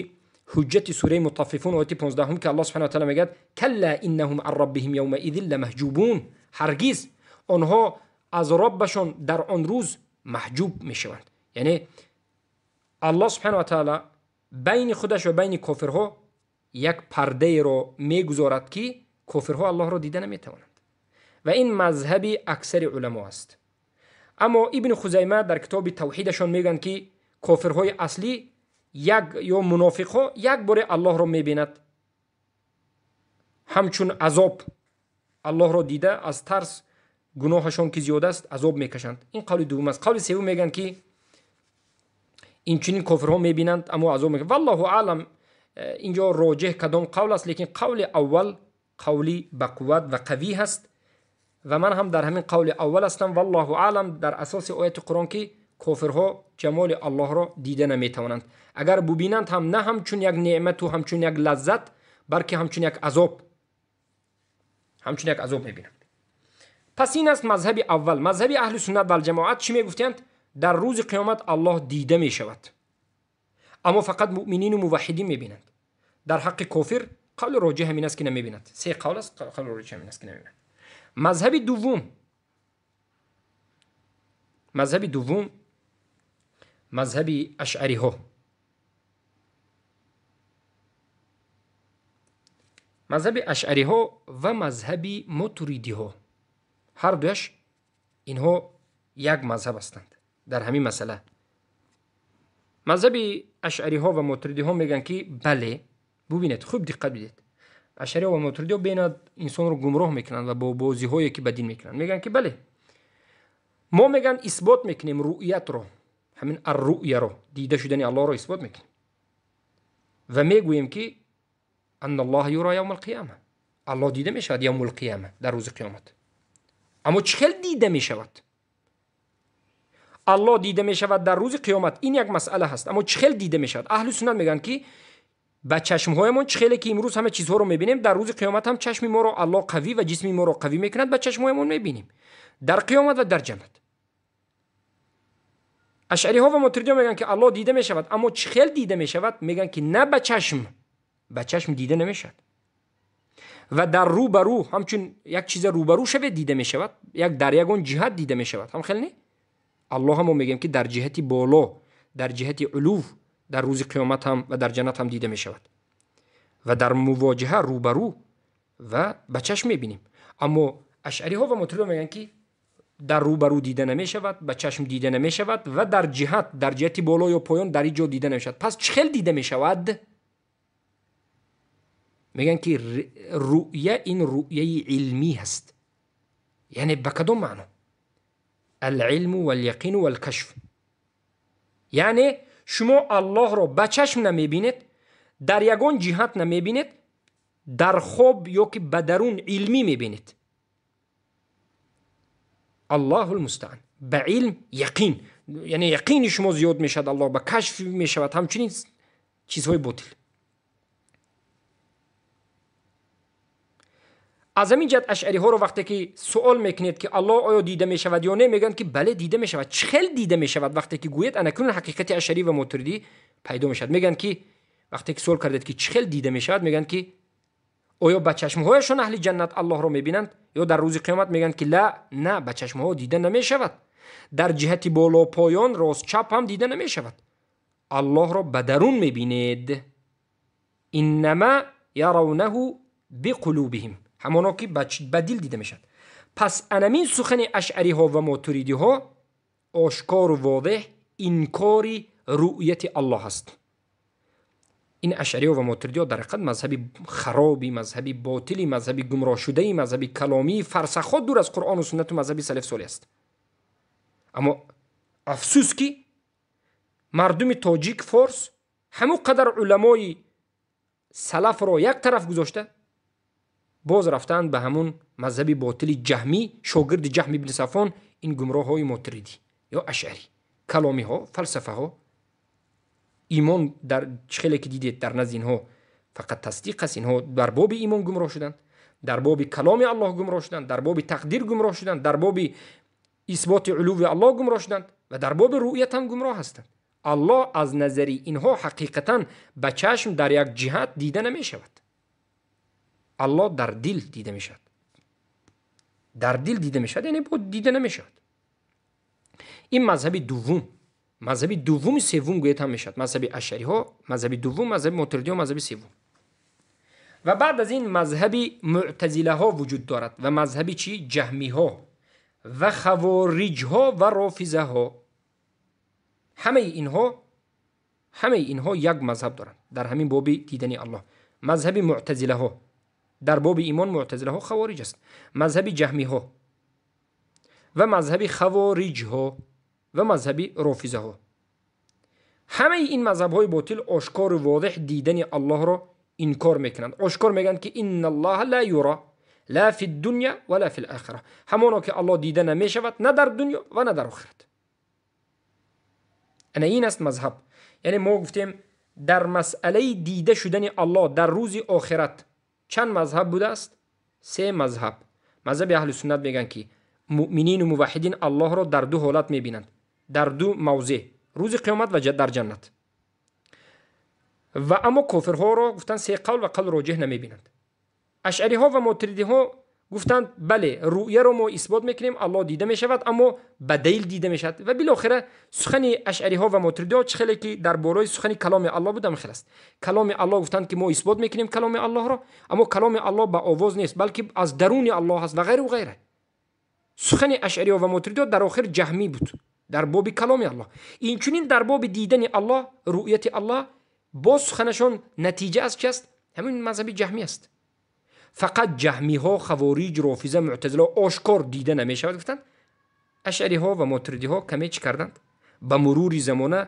ҳуҷҷати сураи Мутаффифун ояти 15, ки Аллоҳ субҳанаҳу ва таъала мегӯяд: калла иннаҳум ан роббиҳим явмаизин ламаҳҷубун. Ҳаргиз онҳо аз роббашон дар он рӯз маҳҷуб мешаванд. Яъне Аллоҳ субҳанаҳу ва таъала байни худаш ва байни кофирҳо як пардаеро мегузорад, ки кофирҳо Аллоҳро дида наметавонанд. Ва ин мазҳаби аксари уламо аст. Аммо Ибни Хузайма дар китоби Тавҳидашон мегӯянд, ки кофирҳои аслӣ як ё мунофиқҳо як боре Аллоҳро мебинад, ҳамчун азоб Аллоҳро дида аз тарс гуноҳашон ки зиёд аст азоб мекашанд. Ин қавли дуввум аст. Қавли севум мегӯянд, ки инчунин кофирҳо мебинанд, аммо азоб мекашанд. Валлоҳу аълам, инҷо роҷеҳ кадом қавл аст, лекин қавли аввал қавли бақувват ва қавӣ ҳаст ва ман ҳам дар ҳамин қавли аввал ҳастам. Валлоҳу аълам, дар асоси ояти Қуръон, ки кофирҳо ҷамоли Аллоҳро дида наметавонанд. Агар бубинанд ҳам на ҳамчун як неъмату ҳамчун як лаззат, балки ҳамчун як азоб, ҳамчун як азоб мебинанд. Пас ин аст мазҳаби аввал. Мазҳаби аҳли суннат вал ҷамоат чӣ мегуфтанд? Дар рӯзи қиёмат Аллоҳ дида мешавад, аммо фақат муъминину муваҳҳидин мебинанд. Дар ҳаққи кофир қавли роҷеҳ ҳамин аст, ки намебинад. Се қавл аст, қавли роҷеҳ ҳамин аст, ки намебинад. Мазҳаби дуввум, мазҳаби дуввум мазҳаби ашъариҳо. Мазҳаби ашъариҳо ва мазҳаби мотуридиҳо, ҳар дуяш инҳо як мазҳаб ҳастанд дар ҳамин масъала. Мазҳаби ашъариҳо ва мотуридиҳо мегӯянд, ки бале, бубинед, хуб диққат бидед, ашъариҳо ва мотуридиҳо бенад инсонро гумроҳ мекунанд ва бо бозиҳое ки ба дин мекунанд. Мегӯянд, ки бале, мо мегӯянд исбот мекунем рӯъятро, ҳамин аррӯъяро, дида шудани Аллоҳро исбот мекунем ва мегӯем, ки анна Аллоҳа юра явма алқияма, Аллоҳ дида мешавад явму алқияма, дар рӯзи қиёмат. Аммо чӣ хел дида мешавад? Аллоҳ дида мешавад дар рӯзи қиёмат, ин як масъала ҳаст. Аммо чӣ хел дида мешавад? Аҳли суннат мегӯянд, ки ба чашмҳоямон чӣ хеле ки имрӯз ҳама чизҳоро мебинем, дар рӯзи қиёмат ҳам чашми моро Аллоҳ қавӣ ва ҷисми моро қавӣ мекунад, ба чашмҳоямон мебинем дар қиёмат ва дар ҷаннат. Ашъариҳо ва мотуридиҳо мегӯянд, ки Аллоҳ дида мешавад, аммо чӣ хел дида мешавад? Мегӯянд, ки на ба чашм, ба чашм дида намешавад ва дар рӯ ба рӯ ҳамчун як чиза рӯ ба рӯ шавед дида мешавад, як дар ягон ҷиҳат дида мешавад. Ҳам хел не? Аллоҳ ҳамо мегӯем, ки дар ҷиҳати боло, дар ҷиҳати улув дар рӯзи қиёмат ҳам ва дар ҷаннат ҳам дида мешавад ва дар мувоҷиҳа рӯ ба рӯ ва ба чашм мебинем. Аммо ашъариҳо ва мотуридиҳо мегӯянд, ки дар рӯ ба рӯ дида намешавад, ба чашм дида намешавад ва дар ҷиҳат, дар ҷиҳати боло ё поён дар ҳеҷ ҷо дида намешавад. Пас чӣ хел дида мешавад? Мегӯянд, ки рӯъя ин рӯъяи илмӣ ҳаст. Яъне ба кадом маъно? Алилму валяқину валкашф. Яъне шумо Аллоҳро ба чашм намебинед, дар ягон ҷиҳат намебинед, дар хоб ё ки ба дарун илмӣ мебинед. Аллоҳу лмустаан. Ба илм яқин, яъне яқини шумо зиёд мешавад, Аллоҳ ба кашф мешавад, ҳамчунин чизҳои ботил. Аз ҳамин ҷиҳат ашъариҳоро вақте ки суол мекунед, ки Аллоҳ оё дида мешавад ё не, мегӯянд, ки бале, дида мешавад. Чӣ хел дида мешавад? Вақте ки гӯед, анакунун ҳақиқати ашъарӣ ва мотуридӣ пайдо мешавад. Мегӯянд, ки вақте ки суол кардед, ки чӣ хел дида мешавад, мегӯянд, ки Оё ба чашмҳояшон аҳли ҷаннат Аллоҳро мебинанд ё дар рӯзи қиёмат мегӯянд ки ла, на, ба чашмҳо дида намешавад, дар ҷиҳати боло, поён, рост, чап ҳам дида намешавад, Аллоҳро ба дарун мебинед. Иннама яравнаҳу биқулубиҳим, ҳамоно ки ба дил дида мешавад. Пас анамин сухани ашъариҳо ва мотуридиҳо ошкору возеҳ инкори рӯъяти Аллоҳ аст. Ин ашъариҳо ва мотуридиҳо дар ҳақиқат мазҳаби хароби, мазҳаби ботили, мазҳаби гумроҳшудаи, мазҳаби каломии фарсахҳо дур аз Қуръону суннату мазҳаби салаф солеҳ аст. Аммо афсӯс ки мардуми тоҷик, форс ҳамон қадар уламои салафро як тараф гузошта боз рафтаанд ба ҳамун мазҳаби ботили ҷаҳмӣ, шогирди Ҷаҳм ибни Сафвон, ин гумроҳҳои мотуридӣ ё ашъарӣ, каломиҳо, фалсафаҳо. Имон дар чӣ хеле ки дидед дар назди инҳо фақат тасдиқ аст. Инҳо дар боби имон гумроҳ шуданд, дар боби каломи Аллоҳ гумроҳ шуданд, дар боби тақдир гумроҳ шуданд, дар боби исботи улуви Аллоҳ гумроҳ шуданд ва дар боби рӯъят ҳам гумроҳ ҳастанд. Аллоҳ аз назари инҳо ҳақиқатан ба чашм дар як ҷиҳат дида намешавад. Аллоҳ дар дил дида мешавад, дар дил дида мешавад, яъне дида намешавад. Ин мазҳаби дуввум, мазҳаби дуввуми севум гӯяд ҳам мешавад. Мазҳаби ашъариҳо мазҳаби дуввум, мазҳаби мотуридиҳо мазҳаби севум. Ва баъд аз ин мазҳаби муътазилаҳо вуҷуд дорад ва мазҳаби чӣ? Ҷаҳмиҳо ва хавориҷҳо ва рофизаҳо. Ҳамаи инҳо як мазҳаб доранд дар ҳамин боби дидани Аллоҳ. Мазҳаби муътазилаҳо дар боби имон, муътазилаҳо хавориҷ аст. Мазҳаби ҷаҳмиҳо ва мазҳаби хавориҷҳо ва мазҳаби рофизаҳо. Ҳамаи ин мазҳабҳои ботил ошкору возеҳ дидани Аллоҳро инкор мекунанд. Ошкор мегӯянд ки инна Аллоҳа ла юра ла фи дунья ва ла фи лохира, ҳамоно ки Аллоҳ дида намешавад на дар дунё ва на дар охират. Ана ин аст мазҳаб. Яъне мо гуфтем, дар масъалаи дида шудани Аллоҳ дар рӯзи охират чанд мазҳаб будааст? Се мазҳаб. Мазҳаби аҳли суннат мегӯянд ки муъминину муваҳҳидин Аллоҳро дар ду ҳолат мебинанд, дар ду мавзеъ: рӯзи қиёмат ва дар ҷаннат. Ва аммо кофирҳоро гуфтанд се қавл ва қавл роҷеҳ намебинанд. Ашъариҳо ва мотуридиҳо гуфтанд, бале, рӯъяро мо исбот мекунем, Аллоҳ дида мешавад, аммо ба дил дида мешавад. Ва билохира сухани ашъариҳо ва мотуридиҳо чӣ хеле ки дар бораи сухани каломи Аллоҳ буд, ҳамин хел аст. Каломи Аллоҳ гуфтанд ки мо исбот мекунем каломи Аллоҳро, аммо каломи Аллоҳ ба овоз нест, балки аз даруни Аллоҳ аст ва ғайру ғайра. Сухани ашъариҳо ва мотуридиҳо дар охир ҷаҳмӣ буд дар боби каломи Аллоҳ. Инчунин дар боби дидани Аллоҳ, рӯъяти Аллоҳ, боз суханашон натиҷа аз чи аст? Ҳамин мазҳаби ҷаҳмӣ аст. Фақат ҷаҳмиҳо, хавориҷ, рофиза, муътазила ошкор дида намешавад гуфтанд. Ашъариҳо ва мотуридиҳо каме чӣ карданд? Ба мурури замона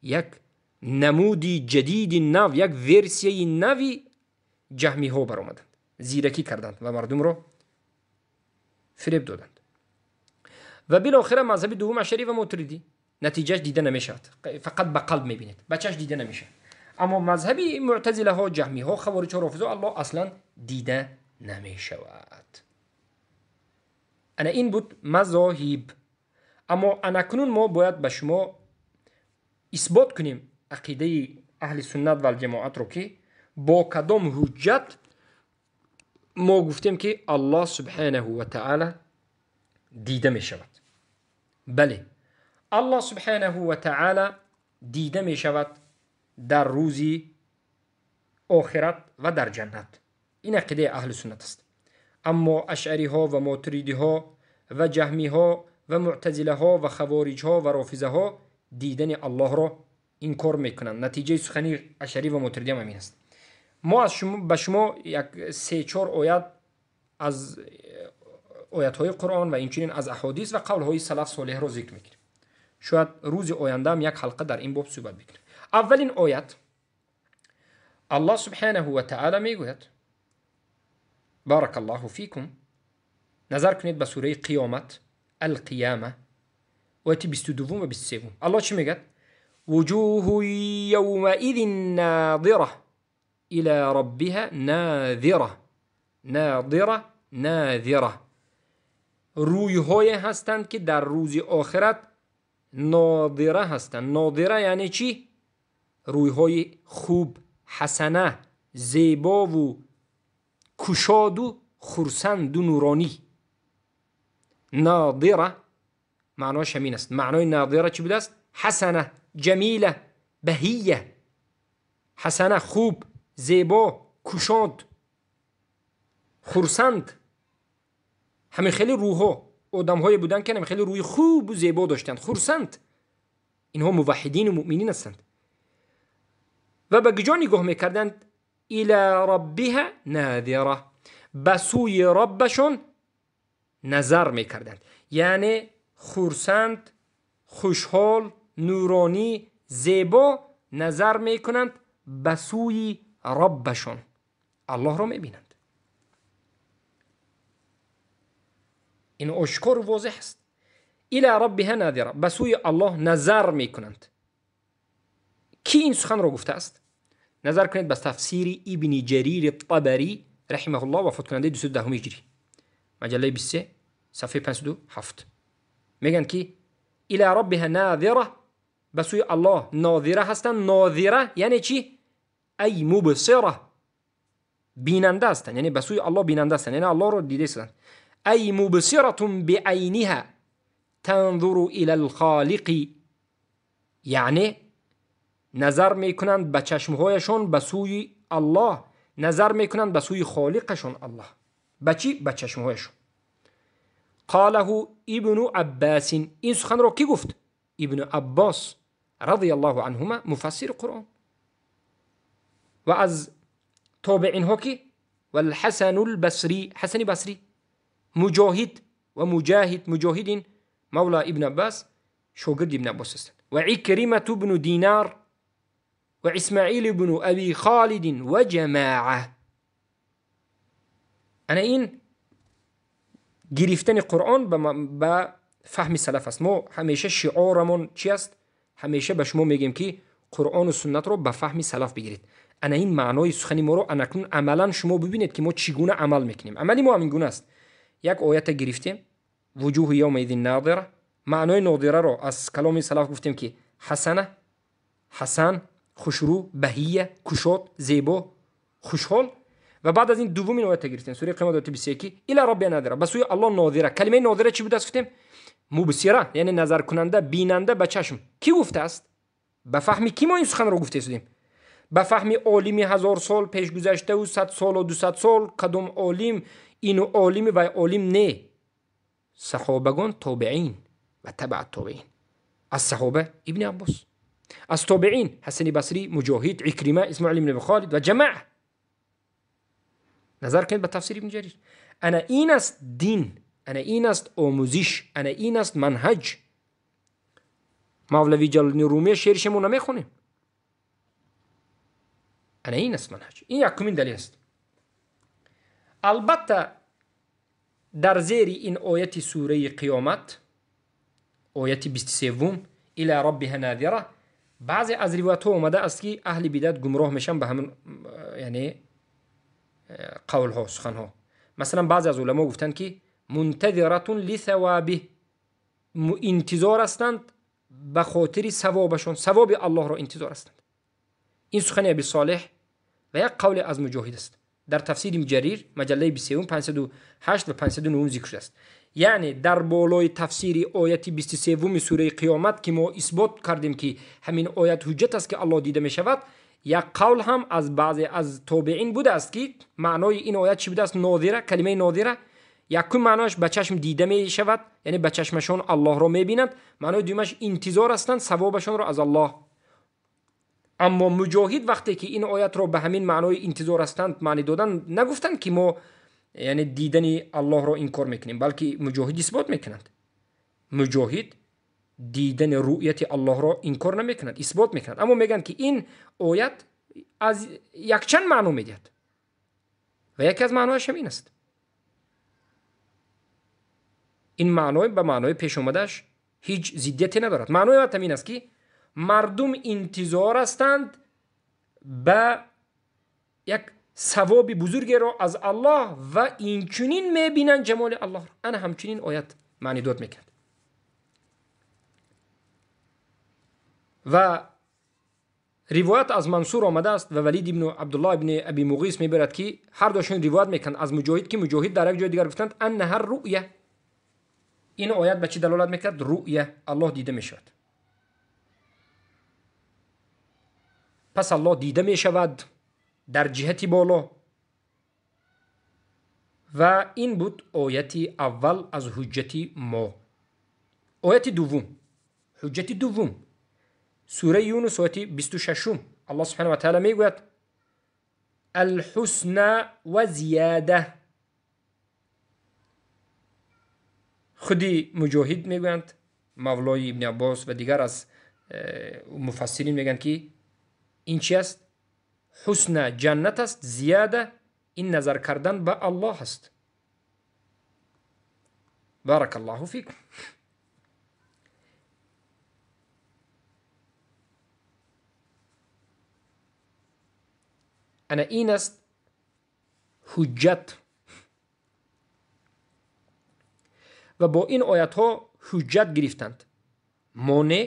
як намуди ҷадиди нав, як версияи нави ҷаҳмиҳо баромаданд, зиракӣ карданд ва мардумро фиреб доданд. Ва билохира мазҳаби дуввум ашъарӣ ва мотуридӣ, натиҷааш дида намешавад, фақат ба қалб мебинед, ба чашм дида намешавад. Аммо мазҳаби муътазилаҳо, ҷаҳмиҳо, хавориҷҳо, рофизҳо, Аллоҳ аслан дида намешавад. Ана ин буд мазоҳиб. Аммо анакнун мо бояд ба шумо исбот кунем ақидаи аҳли суннат валҷамоатро, ки бо кадом ҳуҷҷат мо гуфтем ки Аллоҳ субҳанаҳу ва таъала дида мешавад. Бале, Аллоҳ субҳанаҳу ва таъала дида мешавад дар рӯзи охират ва дар ҷаннат. Ин ақидаи аҳли суннат аст. Аммо ашъариҳо ва мотуридиҳо ва ҷаҳмиҳо ва муътазилаҳо ва хавориҷҳо ва рофизаҳо дидани Аллоҳро инкор мекунанд. Натиҷаи сухани ашъарӣ ва мотуридӣ ҳам ҳамин аст. Мо аз шумо, ба шумо як се-чор оят аз оятҳои Қуръон ва инчунин аз аҳодис ва қавлҳои салаф солеҳро зикр мекунем. Шояд рӯзи ояндаам як ҳалқа дар ин боб суҳбат бикунем. Аввалин оят: Аллоҳ субҳанаҳу ва таъала мегӯяд, баракаллоҳу фикум, назар кунед ба сураи Қиёмат, Алқияма, ояти 22-вум ва 23-вум. Аллоҳ чӣ мегӯяд? Вуҷуҳу йавмаизин нодира ила раббиҳа нодира. Нодира, нодира. Рӯйҳое ҳастанд, ки дар рӯзи охират нодира ҳастанд. Нодира яъне чӣ? Рӯйҳои хуб, ҳасана, зебову кушоду хурсанду нуронӣ. Нодира маъноаш ҳамин аст. Маънои нодира чӣ будааст? Ҳасана, ҷамила, баҳия. Ҳасана хуб, зебо, кушод, хурсанд. Ҳамин хеле рӯҳҳо одамҳое буданд, ки ҳамин хеле рӯҳи хубу зебо доштанд, хурсанд. Инҳо муваҳҳидину муъминин ҳастанд. Ва ба куҷо нигоҳ мекарданд? Ила раббиҳа нодира, ба сӯи роббашон назар мекарданд. Яъне хурсанд, хушҳол, нуронӣ, зебо назар мекунанд ба сӯи роббашон, аллоҳро мебинанд. Ин ошкору возеҳ аст. Ила раббиҳа нодира, ба сӯи аллоҳ назар мекунанд. Кӣ ин суханро гуфтааст? Назар кунед ба тафсири Ибни Ҷарири Табарӣ раҳимаҳуллоҳ, вафоткунандаи 210 ҳиҷрӣ, маҷаллаи 23 сафҳаи 507. Мегӯянд ки ила раббиҳа нодира, ба сӯи аллоҳ нодира ҳастанд. Нодира яъне чӣ? Ай мубсира, бинанда ҳастанд, яъне ба сӯи аллоҳ бинанда ҳастанд, яъне аллоҳро дида истанд. Ай мубсиратун биайниҳа танзуру ила алхолиқи, яъне назар мекунанд ба чашмҳояшон ба сӯи аллоҳ, назар мекунанд ба сӯи холиқашон аллоҳ. Ба чӣ? Ба чашмҳояшон. Қолаҳу Ибну Аббасин, ин суханро кӣ гуфт? Ибну Аббос радияллоҳу анҳума, муфассири Қуръон. Ва аз тобеинҳо ки? Валҳасану лбасрӣ, Ҳасани Басрӣ, Муҷоҳид ва Муҷоҳид, Муҷоҳидин мавла Ибн Аббас, шогирди Ибн Аббос ҳастанд. Ва Икримату бну Динар ва Исмаил бну Аби Холидин ва ҷамоа. Ана ин гирифтани Қуръон ба фаҳми салаф аст. Мо ҳамеша шиорамон чи аст? Ҳамеша ба шумо мегӯем, ки Қуръону суннатро ба фаҳми салаф бигиред. Ана ин маънои сухани моро анакнун амалан шумо бибинед, ки мо чӣ гуна амал мекунем. Амали мо ҳамин гуна аст. Як оята гирифтем, вуҷуҳу явмаидин нодира, маънои нодираро аз каломи салаф гуфтем, ки ҳасана, ҳасан, хушрӯ, баҳия, кушод, зебо, хушҳол. Ва баъд аз ин дуввумин оята гирифтем, сураи Қиёмат ояти 21, ила раббиҳа нодира, ба сӯи аллоҳ нодира. Калимаи нодира чӣ будааст гуфтем? Мубсира, яъне назаркунанда, бинанда ба чашм. Кӣ гуфтааст? Ба фаҳми кӣ мо ин суханро гуфта истодем? Ба фаҳми олими 1000 сол пешгузаштаву 100 солу 200 сол, кадом олим, ину олими вай олим не. Саҳобагон, тобеин ва табаа тобеин. Аз саҳоба Ибни Аббос, аз тобеин Ҳасани Басрӣ, Муҷоҳид, Икрима, Исмоил ибни Аби Холид ва ҷамаъ. Назар кунед ба тафсири Ибни Ҷарир. Ана ин аст дин, ана ин аст омӯзиш, ана ин аст манҳаҷ. Мавлави Ҷалолиддини Румия шеърша мо намехонем. Ана ин аст манҳаҷ. Ин якумин далел аст. Албатта дар зери ин ояти сураи Қиёмат, ояти 23, ила раббиҳа нодира, баъзе аз ривоятҳо омада аст, ки аҳли бидат гумроҳ мешаванд ба ҳамин, яъне қавлҳо, суханҳо. Масалан, баъзе аз уламо гуфтанд, ки мунтазиратун лисавабиҳ, интизор ҳастанд ба хотири савобашон, савоби аллоҳро интизор ҳастанд. Ин сухани Аби Солеҳ ва як қавле аз Муҷоҳид аст. Дар тафсири Ҷарир, маҷаллаи 23, 508 ва 509 зикр шудааст. Яъне дар болои тафсири ояти 23 сураи Қиёмат, ки мо исбот кардем, ки ҳамин оят ҳуҷҷат аст, ки аллоҳ дида мешавад, як қавл ҳам аз баъзе аз тобеин будааст, ки маънои ин оят чӣ будааст? Нодира, калимаи нодира якум маъноаш ба чашм дида мешавад, яъне ба чашмашон аллоҳро мебинанд. Маънои дуюмаш интизор ҳастанд савобашонро аз аллоҳ. Аммо Муҷоҳид вақте ки ин оятро ба ҳамин маънои интизор ҳастанд маънӣ додан, нагуфтанд, ки мо яъне дидани аллоҳро инкор мекунем, балки Муҷоҳид исбот мекунанд. Муҷоҳид дидани рӯяти аллоҳро инкор намекунанд, исбот мекунанд. Аммо мегӯянд, ки ин оят аз якчанд маъно медиҳад ва яке аз маънояш ҳамин аст. Ин маъной ба маънои пешомадааш ҳеҷ зиддияте надорад. Маънои оят ҳамин аст, ки мардум интизор ҳастанд ба як савоби бузургеро аз аллоҳ ва инчунин мебинанд ҷамоли аллоҳро. Ана ҳамчунин оят маънидод мекунад. Ва Ривоят аз Мансур омадааст ва Валид ибн Абдуллоҳ ибн Аби Муғис мебарад, ки ҳар душон ривоят мекунанд аз Муҷоҳид, ки Муҷоҳид дар як ҷои дигар гуфтанд аннаҳа руъя. Ин оят ба чӣ далолат мекард? Руъя, Аллоҳ дида мешавад. Пас Аллоҳ дида мешавад дар ҷиҳати боло. Ва ин буд ояти аввал аз ҳуҷҷати мо. Ояти дуввум, ҳуҷҷати дуввум, сураи Юнус ояти 26. Аллоҳ субҳанаҳу ва таъала мегӯяд алҳусна ва зияда. Худи Муҷоҳид мегӯянд, мавлои Ибни Аббос ва дигар аз муфассирин мегӯянд, ки ин чи аст? Ҳусна ҷаннат аст, зияда ин назар кардан ба Аллоҳ аст. Баракаллоҳу фикум. Ана ин аст ҳуҷҷат. Ва бо ин оятҳо ҳуҷҷат гирифтанд. Монеъ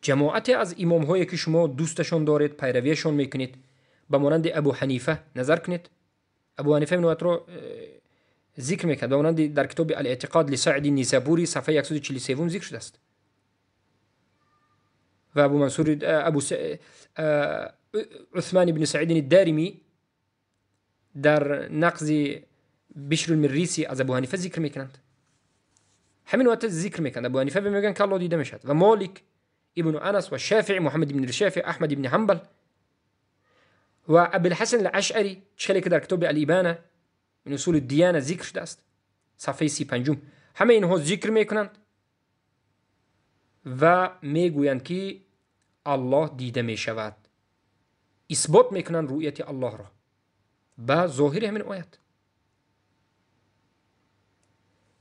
ҷамоате аз имомҳое, ки шумо дӯсташон доред, пайравиашон мекунед, ба монанди Абу Ҳанифа назар кунед. Абу Ҳанифа ин оятро зикр мекард, ба монанди дар китоби Ал-Эътиқод лисаъди Нисабури сафҳаи 143 зикр шудааст. Ва Абу Мансур Абу Усман ибн Саид Дарими дар нақзи Бишр Мирриси аз Абу Ҳанифа зикр мекунанд. Ҳамин оятро зикр мекунанд. Абу Ҳанифа мегӯянд, ки Аллоҳ дида мешавад. Ва Молик ибн Анас ва Шафиъ, Муҳаммад ибн Шафиъ, Аҳмад ибн Ҳанбал ва Абулҳасан Алашъари, чӣ ки дар китоби Ал-Ибана мин усули дияна зикр шудааст, сафҳаи 35. Ҳамаи инҳо зикр мекунанд ва мегӯянд, ки Аллоҳ дида мешавад. Исбот мекунанд рӯяти Аллоҳро ба зоҳири ҳамин оят.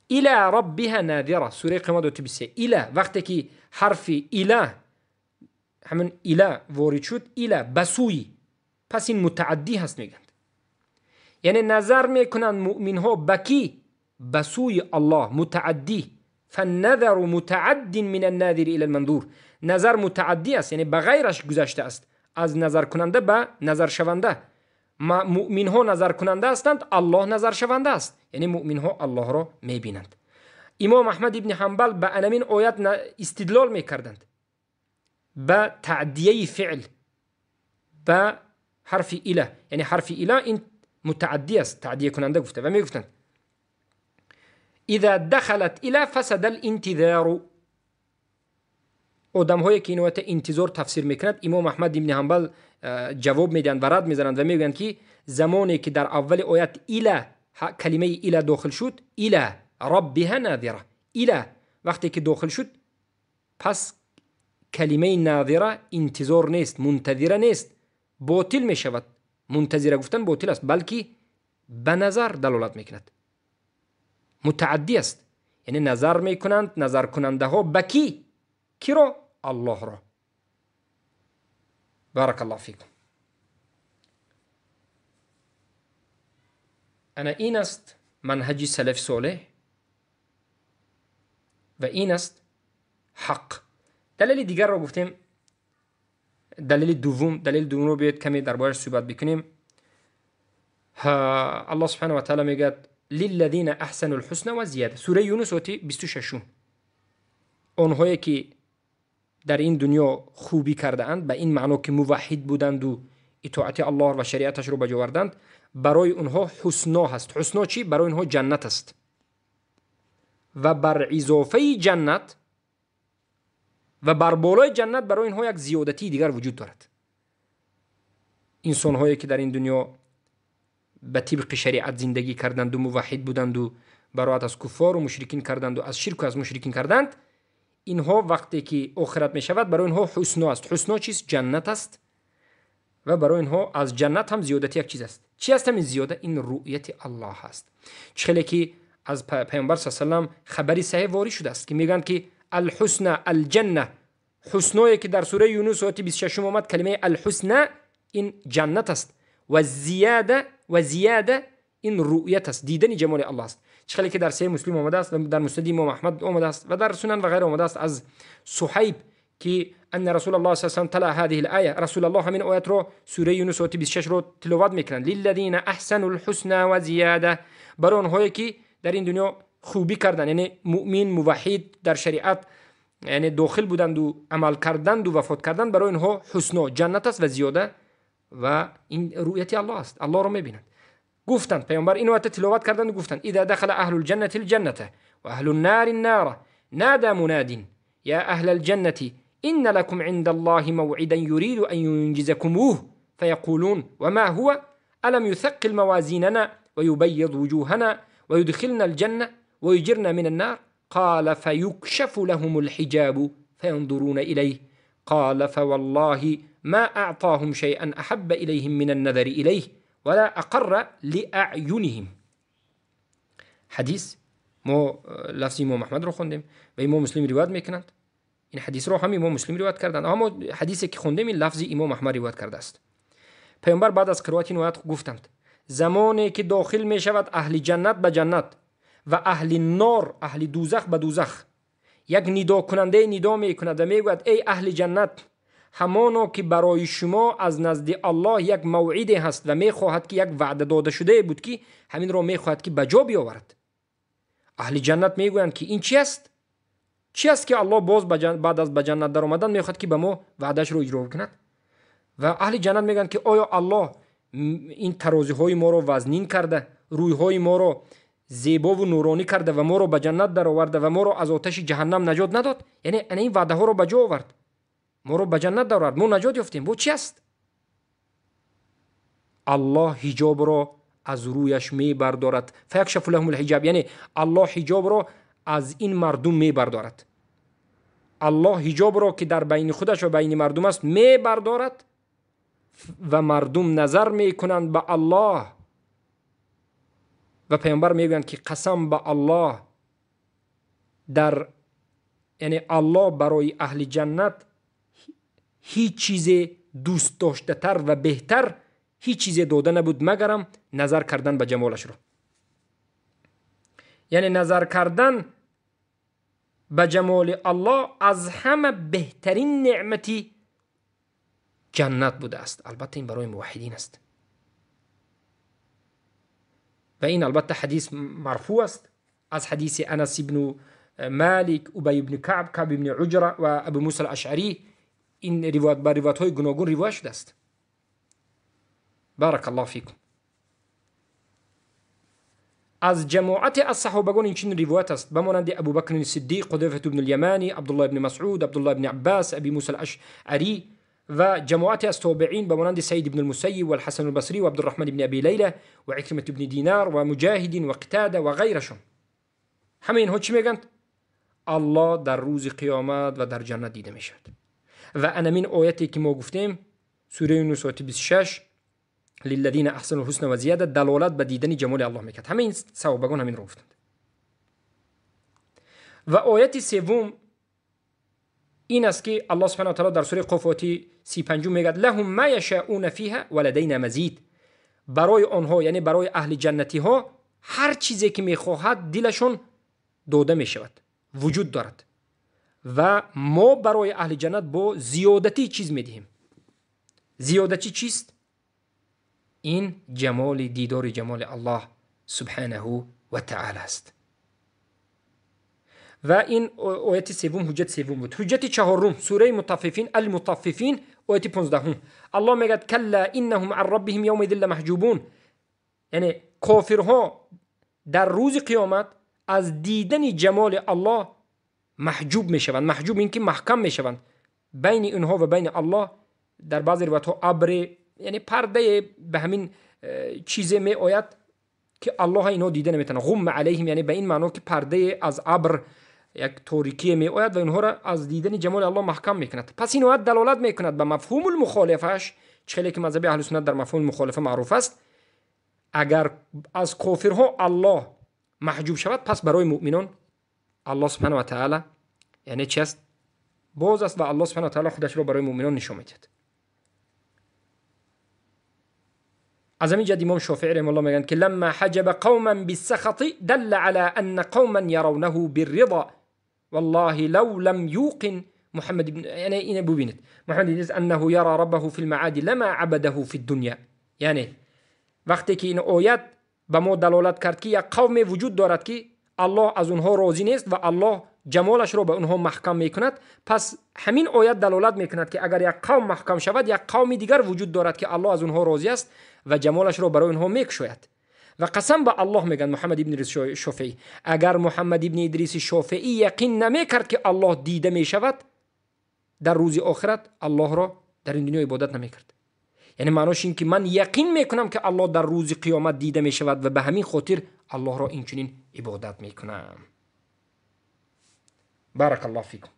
Ила раббиҳа надира, сураи Қиёмат ояти 23. Ила, вақте ки ҳарфи ила, ҳамин ила ворид шуд, ила ба сӯи, пас ин мутааддӣ ҳаст мегӯянд. Яъне назар мекунанд муъминҳо ба кӣ? Ба сӯи Аллоҳ, мутааддӣ. Фанназару мутааддин мин анназири ила алманзур. Назар мутааддӣ аст, яъне ба ғайраш гузашта аст, аз назаркунанда ба назаршаванда. Муъминҳо назаркунанда ҳастанд, Аллоҳ назаршаванда аст. Яъне муъминҳо Аллоҳро мебинанд. Имом Аҳмад ибни Ҳанбал ба анамин оят истидлол мекарданд ба таъдияи феъл ба ҳарфи ила. Яъне ҳарфи ила ин мутааддӣ аст, таъдиякунанда гуфта, ва мегуфтанд иза дахалат ила фасада алинтизару. Одамҳое ки ин оята интизор тафсир мекунад, Имом Аҳмад ибни Ҳанбал ҷавоб медиҳанд ва рад мезананд ва мегӯянд, ки замоне ки дар аввали оят ила, калимаи ила дохил шуд, ила раббиҳа надира, ила вақте ки дохил шуд, пас калимаи надира интизор нест, мунтазира нест, ботил мешавад. Мунтазира гуфтан ботил аст, балки ба назар далолат мекунад, мутааддӣ аст. Яъне назар мекунанд назаркунандаҳо ба кӣ? Киро? Аллоҳро. Баракаллоҳу фикум. Ана ин аст манҳаҷи салафи солеҳ ва ин аст ҳақ. Далели дигарро гуфтем, далели дуввум. Далели дуввумро биёед каме дар борааш суҳбат бикунем. Аллоҳ субҳанаҳу ва таъала мегӯяд лиллазина аҳсану лҳусна ва зияда. Сураи Юнус ояти 26. Онҳое ки дар ин дунё хубӣ кардаанд, ба ин маъно ки муваҳҳид буданду итоати Аллоҳ ва шариаташро ба ҷо оварданд, барои онҳо ҳусно ҳаст. Ҳусно чӣ? Барои онҳо ҷаннат аст. Ва бар изофаи ҷаннат ва бар болои ҷаннат барои онҳо як зиёдатии дигар вуҷуд дорад. Инсонҳое ки дар ин дунё ба тибқи шариат зиндагӣ карданду, муваҳҳид буданду, бароат аз куффору мушрикин карданду, аз ширку аз мушрикин карданд, инҳо вақте ки охират мешавад, барои онҳо ҳусно аст. Ҳусно чист? Ҷаннат аст. Ва барои онҳо аз ҷаннат ҳам зиёдати як чиз аст. Чӣ аст ҳамин зиёда? Ин рӯяти Аллоҳ аст. Чӣ хеле ки аз Паёмбар с.а.в. хабари саҳеҳ ворид шудааст, ки мегӯянд ки алҳусна алҷанна, ҳусное ки дар сураи Юнус ояти 26 омад, калимаи алҳусна ин ҷаннат аст ва зияда, ва зияда ин рӯят аст, дидани ҷамоли Аллоҳ аст. Чӣ хеле ки дар саҳеҳи Муслим омадааст ва дар Муснади Имом Аҳмад омадааст ва дар Сунан ва ғайра омадааст аз Суҳайб, ки أن رسول الله صلى الله عليه وسلم تلا هذه الآية. رسول الله همین آیت رو سوره یونس آیه 26 رو تلاوت میکنند. للذین احسنوا الحسنى و زیاده، برای آنهایی که در این دنیا خوبی کردند، یعنی مؤمن موحد در شریعت یعنی داخل بودند و عمل کردند و وفات کردند، برای اینها حسنا جنت است و زیاده، و این رؤیت الله است، الله را میبینند. گفتند پیامبر این آیت تلاوت کردند و گفتند اذا دخل اهل الجنة الجنة و اهل النار النار نادى مناد يا اهل الجنة إن لكم عند الله موعدا يريد أن ينجزكموه فيقولون وما هو ألم يثقل موازيننا ويبيض وجوهنا ويدخلنا الجنة ويجرنا من النار قال فيكشف لهم الحجاب فينظرون إليه قال فوالله ما أعطاهم شيئا أحب إليهم من النظر إليه ولا أقر لأعينهم. حدیث ما لفظ امام احمد رو خوندیم و امام مسلم روایت میکنند. این حدیث رو هم امام مسلم روایت کردند، اما حدیثی که خوندیم این لفظ امام احمد روایت کرده است. پیامبر بعد از قرائت این آیات گفتند زمانی که داخل می شود اهل جنت به جنت و اهل نار اهل دوزخ به دوزخ، یک ندا کننده ندا می کند و می گوید ای اهل جنت، همانا که برای شما از نزد الله یک موعد هست و می خواهد که یک وعده داده شده بود که همین را می خواهد که به جا بیاورد. اهل جنت می گویند که این چی است؟ چی است که الله باز بعد از به جنت در آمدن می خواهد که به ما وعدهش رو اجرا کند؟ و اهل جنت میگن که آیا الله این ترازی های ما رو وزنین کرده، روی های ما رو زیبا و نورانی کرده و ما رو به جنت در آورده و ما رو از آتش جهنم نجات نداد؟ یعنی این وعده ها رو به جا آورد، ما رو به جنت در آورد، ما نجات یافتیم. با چی است؟ الله حجاب رو از رویش می بردارد. فیکشف لهم الحجاب، یعنی الله حجاب رو از این مردم می بردارد. الله حجاب رو که در بین خودش و بین مردم است می بردارد و مردم نظر می کنند به الله. و پیامبر میگویند که قسم به الله، در یعنی الله برای اهل جنت هیچ چیز دوست داشته تر و بهتر هیچ چیز داده نبود مگرم نظر کردن به جمالش رو. یعنی نظر کردن به جمال الله از همه بهترین نعمتی جنت بوده است. البته این برای موحدین است و این البته حدیث مرفوع است از حدیث انس بن مالک، ابی بن کعب، کعب بن عجره و ابو موسی الاشعری. این روایت با روایت های گوناگون روایت شده است. بارک الله فیکم. از جماعت از صحابگان این چنین روایت است به مانند ابوبکر صدیق، حذیفه بن الیمانی، عبدالله بن مسعود، عبدالله بن عباس، ابی موسی الاشعری و جماعت از تابعین به مانند سعید بن المسیب و الحسن البصری و عبدالرحمن بن ابی لیلی و عکرمه بن دینار و مجاهد و قتاده و غیرشون. همه اینها چی میگند؟ الله در روز قیامت و در جنت دیده میشود. و انمین آیتی که ما گفتیم سوره یونس آیه 26 للذین احسنوا الحسنى و زیاده دلالت به دیدن جمال الله میکرد. همه این صحابگان همین رو گفتند. و آیت سوم این است که الله سبحانه و تعالی در سوره قاف آیه 35 میگه لهم ما یشاءون فیها ولدینا مزید. برای آنها یعنی برای اهل جنتی ها هر چیزی که میخواهد دلشون داده میشود، وجود دارد و ما برای اهل جنت با زیادتی چیز میدهیم. زیادتی چیست؟ این جمال دیدار جمال الله سبحانه و تعالی است. و این آیت سوم حجت سوم بود. حجت چهارم سوره مطففین المطففین آیت 15. الله میگه کلا انهم عن ربهم یومئذ لمحجوبون. یعنی کافرها در روز قیامت از دیدن جمال الله محجوب میشوند. محجوب این که محکم میشوند. بین اینها و بین الله در بعض روایت ها ابر یعنی پرده به همین چیز می آید که الله اینها دیده نمیتونه. غم علیهم یعنی به این معنا که پرده از ابر یک تاریکی می آید و اینها را از دیدن جمال الله محکم میکند. پس این آیت دلالت میکند به مفهوم المخالفش، چه که مذهب اهل سنت در مفهوم مخالفه معروف است. اگر از کافرها الله محجوب شود پس برای مؤمنان الله سبحانه و تعالی یعنی چی است؟ باز است و الله سبحانه و تعالی خودش را برای مؤمنان نشان میدهد. از همین جد امام شافعی رحمه الله میگن که لما حجب قوما بالسخط دل على ان قوما يرونه بالرضا والله لو لم يوقن محمد بن یعنی اینه ببینید محمد ادریس انه یرى ربه فی المعاد لما عبده فی الدنیا. یعنی وقتی که این آیت به ما دلالت کرد که یک قوم وجود دارد که الله از اونها راضی نیست و الله جمالش را به اونها محکم میکند، پس همین آیت دلالت میکند که اگر یک قوم محکم شود، یک قوم دیگر وجود دارد که الله از اونها راضی است و جمالش را برای اونها میکشاید. و قسم به الله میگن محمد ابن ادریس شافعی، اگر محمد ابن ادریس شافعی یقین نمیکرد که الله دیده میشود در روز آخرت، الله را در این دنیا عبادت نمیکرد. یعنی معناش این که من یقین میکنم که الله در روز قیامت دیده میشود و به همین خاطر الله را اینچنین عبادت میکنم. بارک الله فیکم.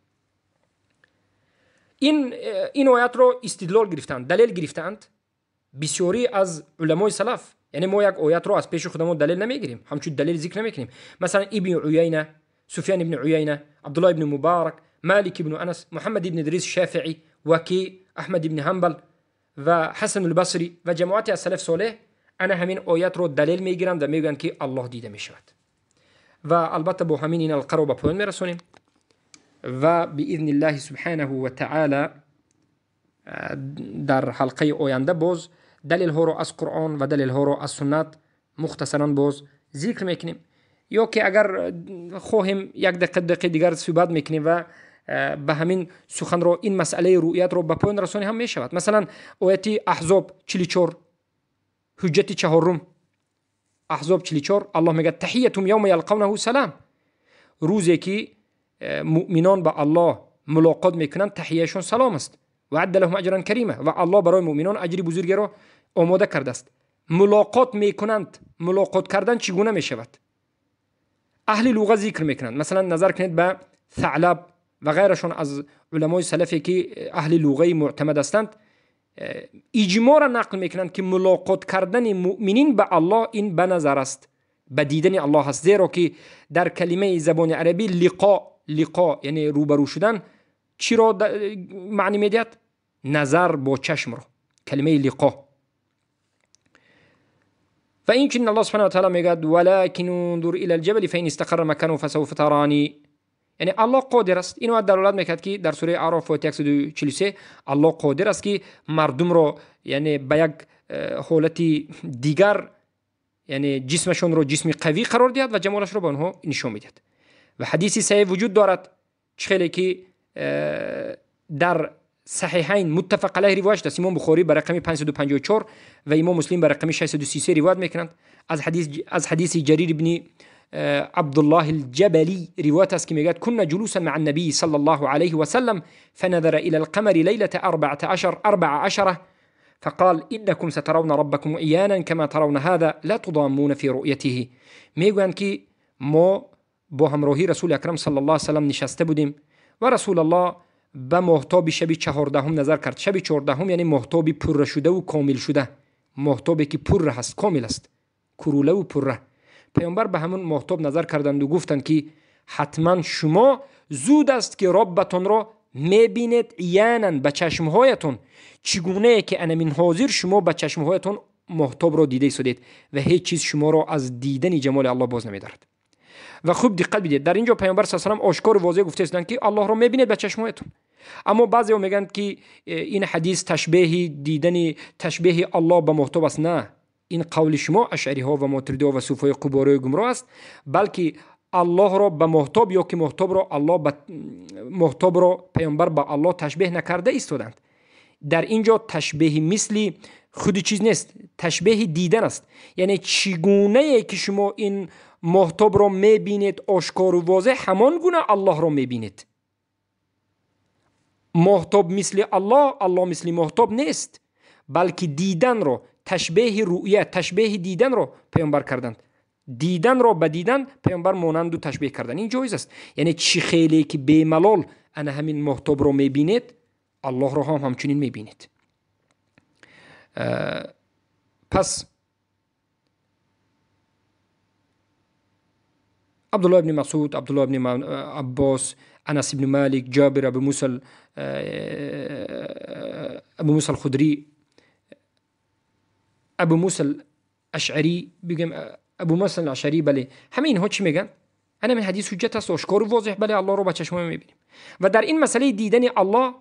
این آیت را استدلال گرفتند، دلیل گرفتند بسیاری از علمای سلف. یعنی ما یک آیت را از پیش خودمون دلیل نمیگیریم، همچون دلیل ذکر نمیکنیم. مثلا ابن عیینه، سفیان ابن عیینه، عبدالله ابن مبارک، مالک ابن انس، محمد ابن ادریس شافعی، وکی، احمد ابن حنبل و حسن البصری و جماعتی از سلف صالح انا همین آیت رو دلیل میگیرند و میگن که الله دیده میشود. و البته با همین این حلقه رو به پایان میرسونیم و باذن الله سبحانه و تعالی در حلقه آینده باز دلیل ها رو از قرآن و دلیل ها رو از سنت مختصرا باز ذکر میکنیم، یا که اگر خواهیم یک دقیقه دیگر صحبت میکنیم و به همین سخن رو این مسئله رؤیت رو به پایان رسانی هم میشود. مثلا آیت احزاب 44، حجت چهارم، احزاب 44، الله میگه تحیتهم یوم یلقونه سلام. روزی که مؤمنان به الله ملاقات میکنند تحیهشون سلام است. و عد لهم اجرا کریمه، و الله برای مؤمنان اجر بزرگی را آماده کرده است. ملاقات میکنند، ملاقات کردن چگونه میشود؟ اهل لغت ذکر میکنند. مثلا نظر کنید به ثعلب و غیرشون از علمای سلفی که اهل لغه معتمد هستند، اجماع را نقل میکنند که ملاقات کردن مؤمنین به الله این به نظر است، به دیدن الله است. زیرا که در کلمه زبان عربی لقاء، لقاء یعنی روبرو شدن، چی را معنی میدهد؟ نظر با چشم را، کلمه لقاء. و این چنین الله سبحانه و تعالی میگه ولكن انظر الى الجبل فإن استقر مكانه فسوف تراني. یعنی الله قادر است. اینو دلالت میکرد که در سوره اعراف آیه 143 الله قادر است که مردم را یعنی به یک حالت دیگر، یعنی جسمشون رو جسم قوی قرار دهد و جمالش رو به آنها نشان میدهد. و حدیث صحیح وجود دارد چخیلی که در صحیحین متفق علیه روایت است. امام بخاری به رقم 554 و امام مسلم به رقم 633 روایت میکنند. از حدیث جریر ابن عبد الله الجبلي روایت است که میگوید كنا جلوسا مع النبي صلى الله عليه وسلم فنظر الى القمر ليلة 14 فقال انكم سترون ربكم عيانا كما ترون هذا لا تضامون في رؤيته. میگویند که ما با همراهی رسول اکرم صلی الله علیه وسلم نشسته بودیم و رسول الله به ماهتاب شب 14 نظر کرد. شب 14 یعنی ماهتاب پره شده و کامل شده، ماهتابی که پره هست، کامل است، کروله و پره. پیامبر به همون ماهتاب نظر کردند و گفتند که حتما شما زود است که ربتون را میبینید عیانا، به چشمهایتون، چگونه که انمین حاضر شما به چشمهایتون ماهتاب را دیده ایستادید و هیچ چیز شما را از دیدن جمال الله باز نمیدارد. و خوب دقت بدید، در اینجا پیامبر صلی الله علیه و سلم آشکار و واضح گفته هستند که الله را میبینید به چشمهایتون. اما بعضی میگن که این حدیث تشبیه دیدن، تشبیه الله به ماهتاب است. نه، این قول شما اشعری ها و ماتریدی ها و صوفای قبوری گمراه است، بلکه الله را به ماهتاب یا که ماهتاب را الله به ماهتاب را پیامبر به الله تشبیه نکرده ایستادند. در اینجا تشبیه مثلی خود چیز نیست، تشبیه دیدن است. یعنی چگونه که شما این ماهتاب را میبینید آشکار و واضح، همان گونه الله را میبینید. ماهتاب مثل الله، الله مثل ماهتاب نیست، بلکه دیدن را، تشبیه رؤیت، تشبیه دیدن را پیامبر کردند. دیدن را به دیدن پیامبر مانند و تشبیه کردن، این جایز است. یعنی چی خیلی که بی ملال انا همین ماهتاب را میبینید، الله را هم همچنین میبینید. پس عبدالله ابن مسعود، عبدالله ابن عباس، انس ابن مالک، جابر، ابو موسی الخدری، ابو موسی الاشعری، بگم ابو موسی الاشعری، بله، همه اینها چی میگن؟ Ана ин ҳадис ҳуҷҷат аст, ошкору возеҳ. Бале, Аллоҳро ба чашмҳо мебинем. Ва дар ин масъалаи дидани Аллоҳ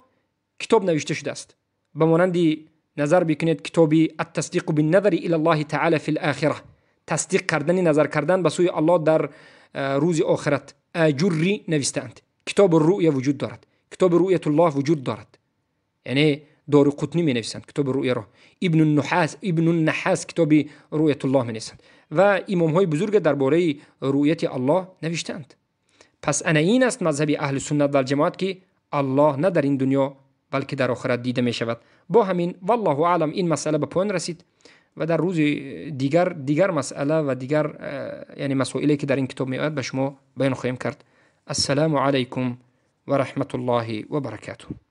китоб навишта шудааст. Ба монанди назар бикунед китоби аттасдиқу бинназари ила Аллоҳи таъала фил охира, тасдиқ кардани назар кардан ба сӯи Аллоҳ дар рӯзи охират, Аҷурри навистаанд. Китоби рӯя вуҷуд дорад, китоби рӯятуллоҳ вуҷуд дорад, яъне Дори Қутнӣ менависанд китоби рӯяро, Ибну Наҳас китоби рӯятуллоҳ менависанд ва имомҳои бузурге дар бораи рӯяти Аллоҳ навиштаанд. Пас ана ин аст мазҳаби аҳли суннат валҷамоат, ки Аллоҳ на дар ин дунё, балки дар охират дида мешавад. Бо ҳамин, валлоҳу аълам, ин масъала ба поён расид ва дар рӯзи дигар дигар масъала ва дигар, яъне масоиле ки дар ин китоб меояд, ба шумо баён хоҳем кард. Ассалому алайкум ва раҳматуллоҳи ва баракатуҳ.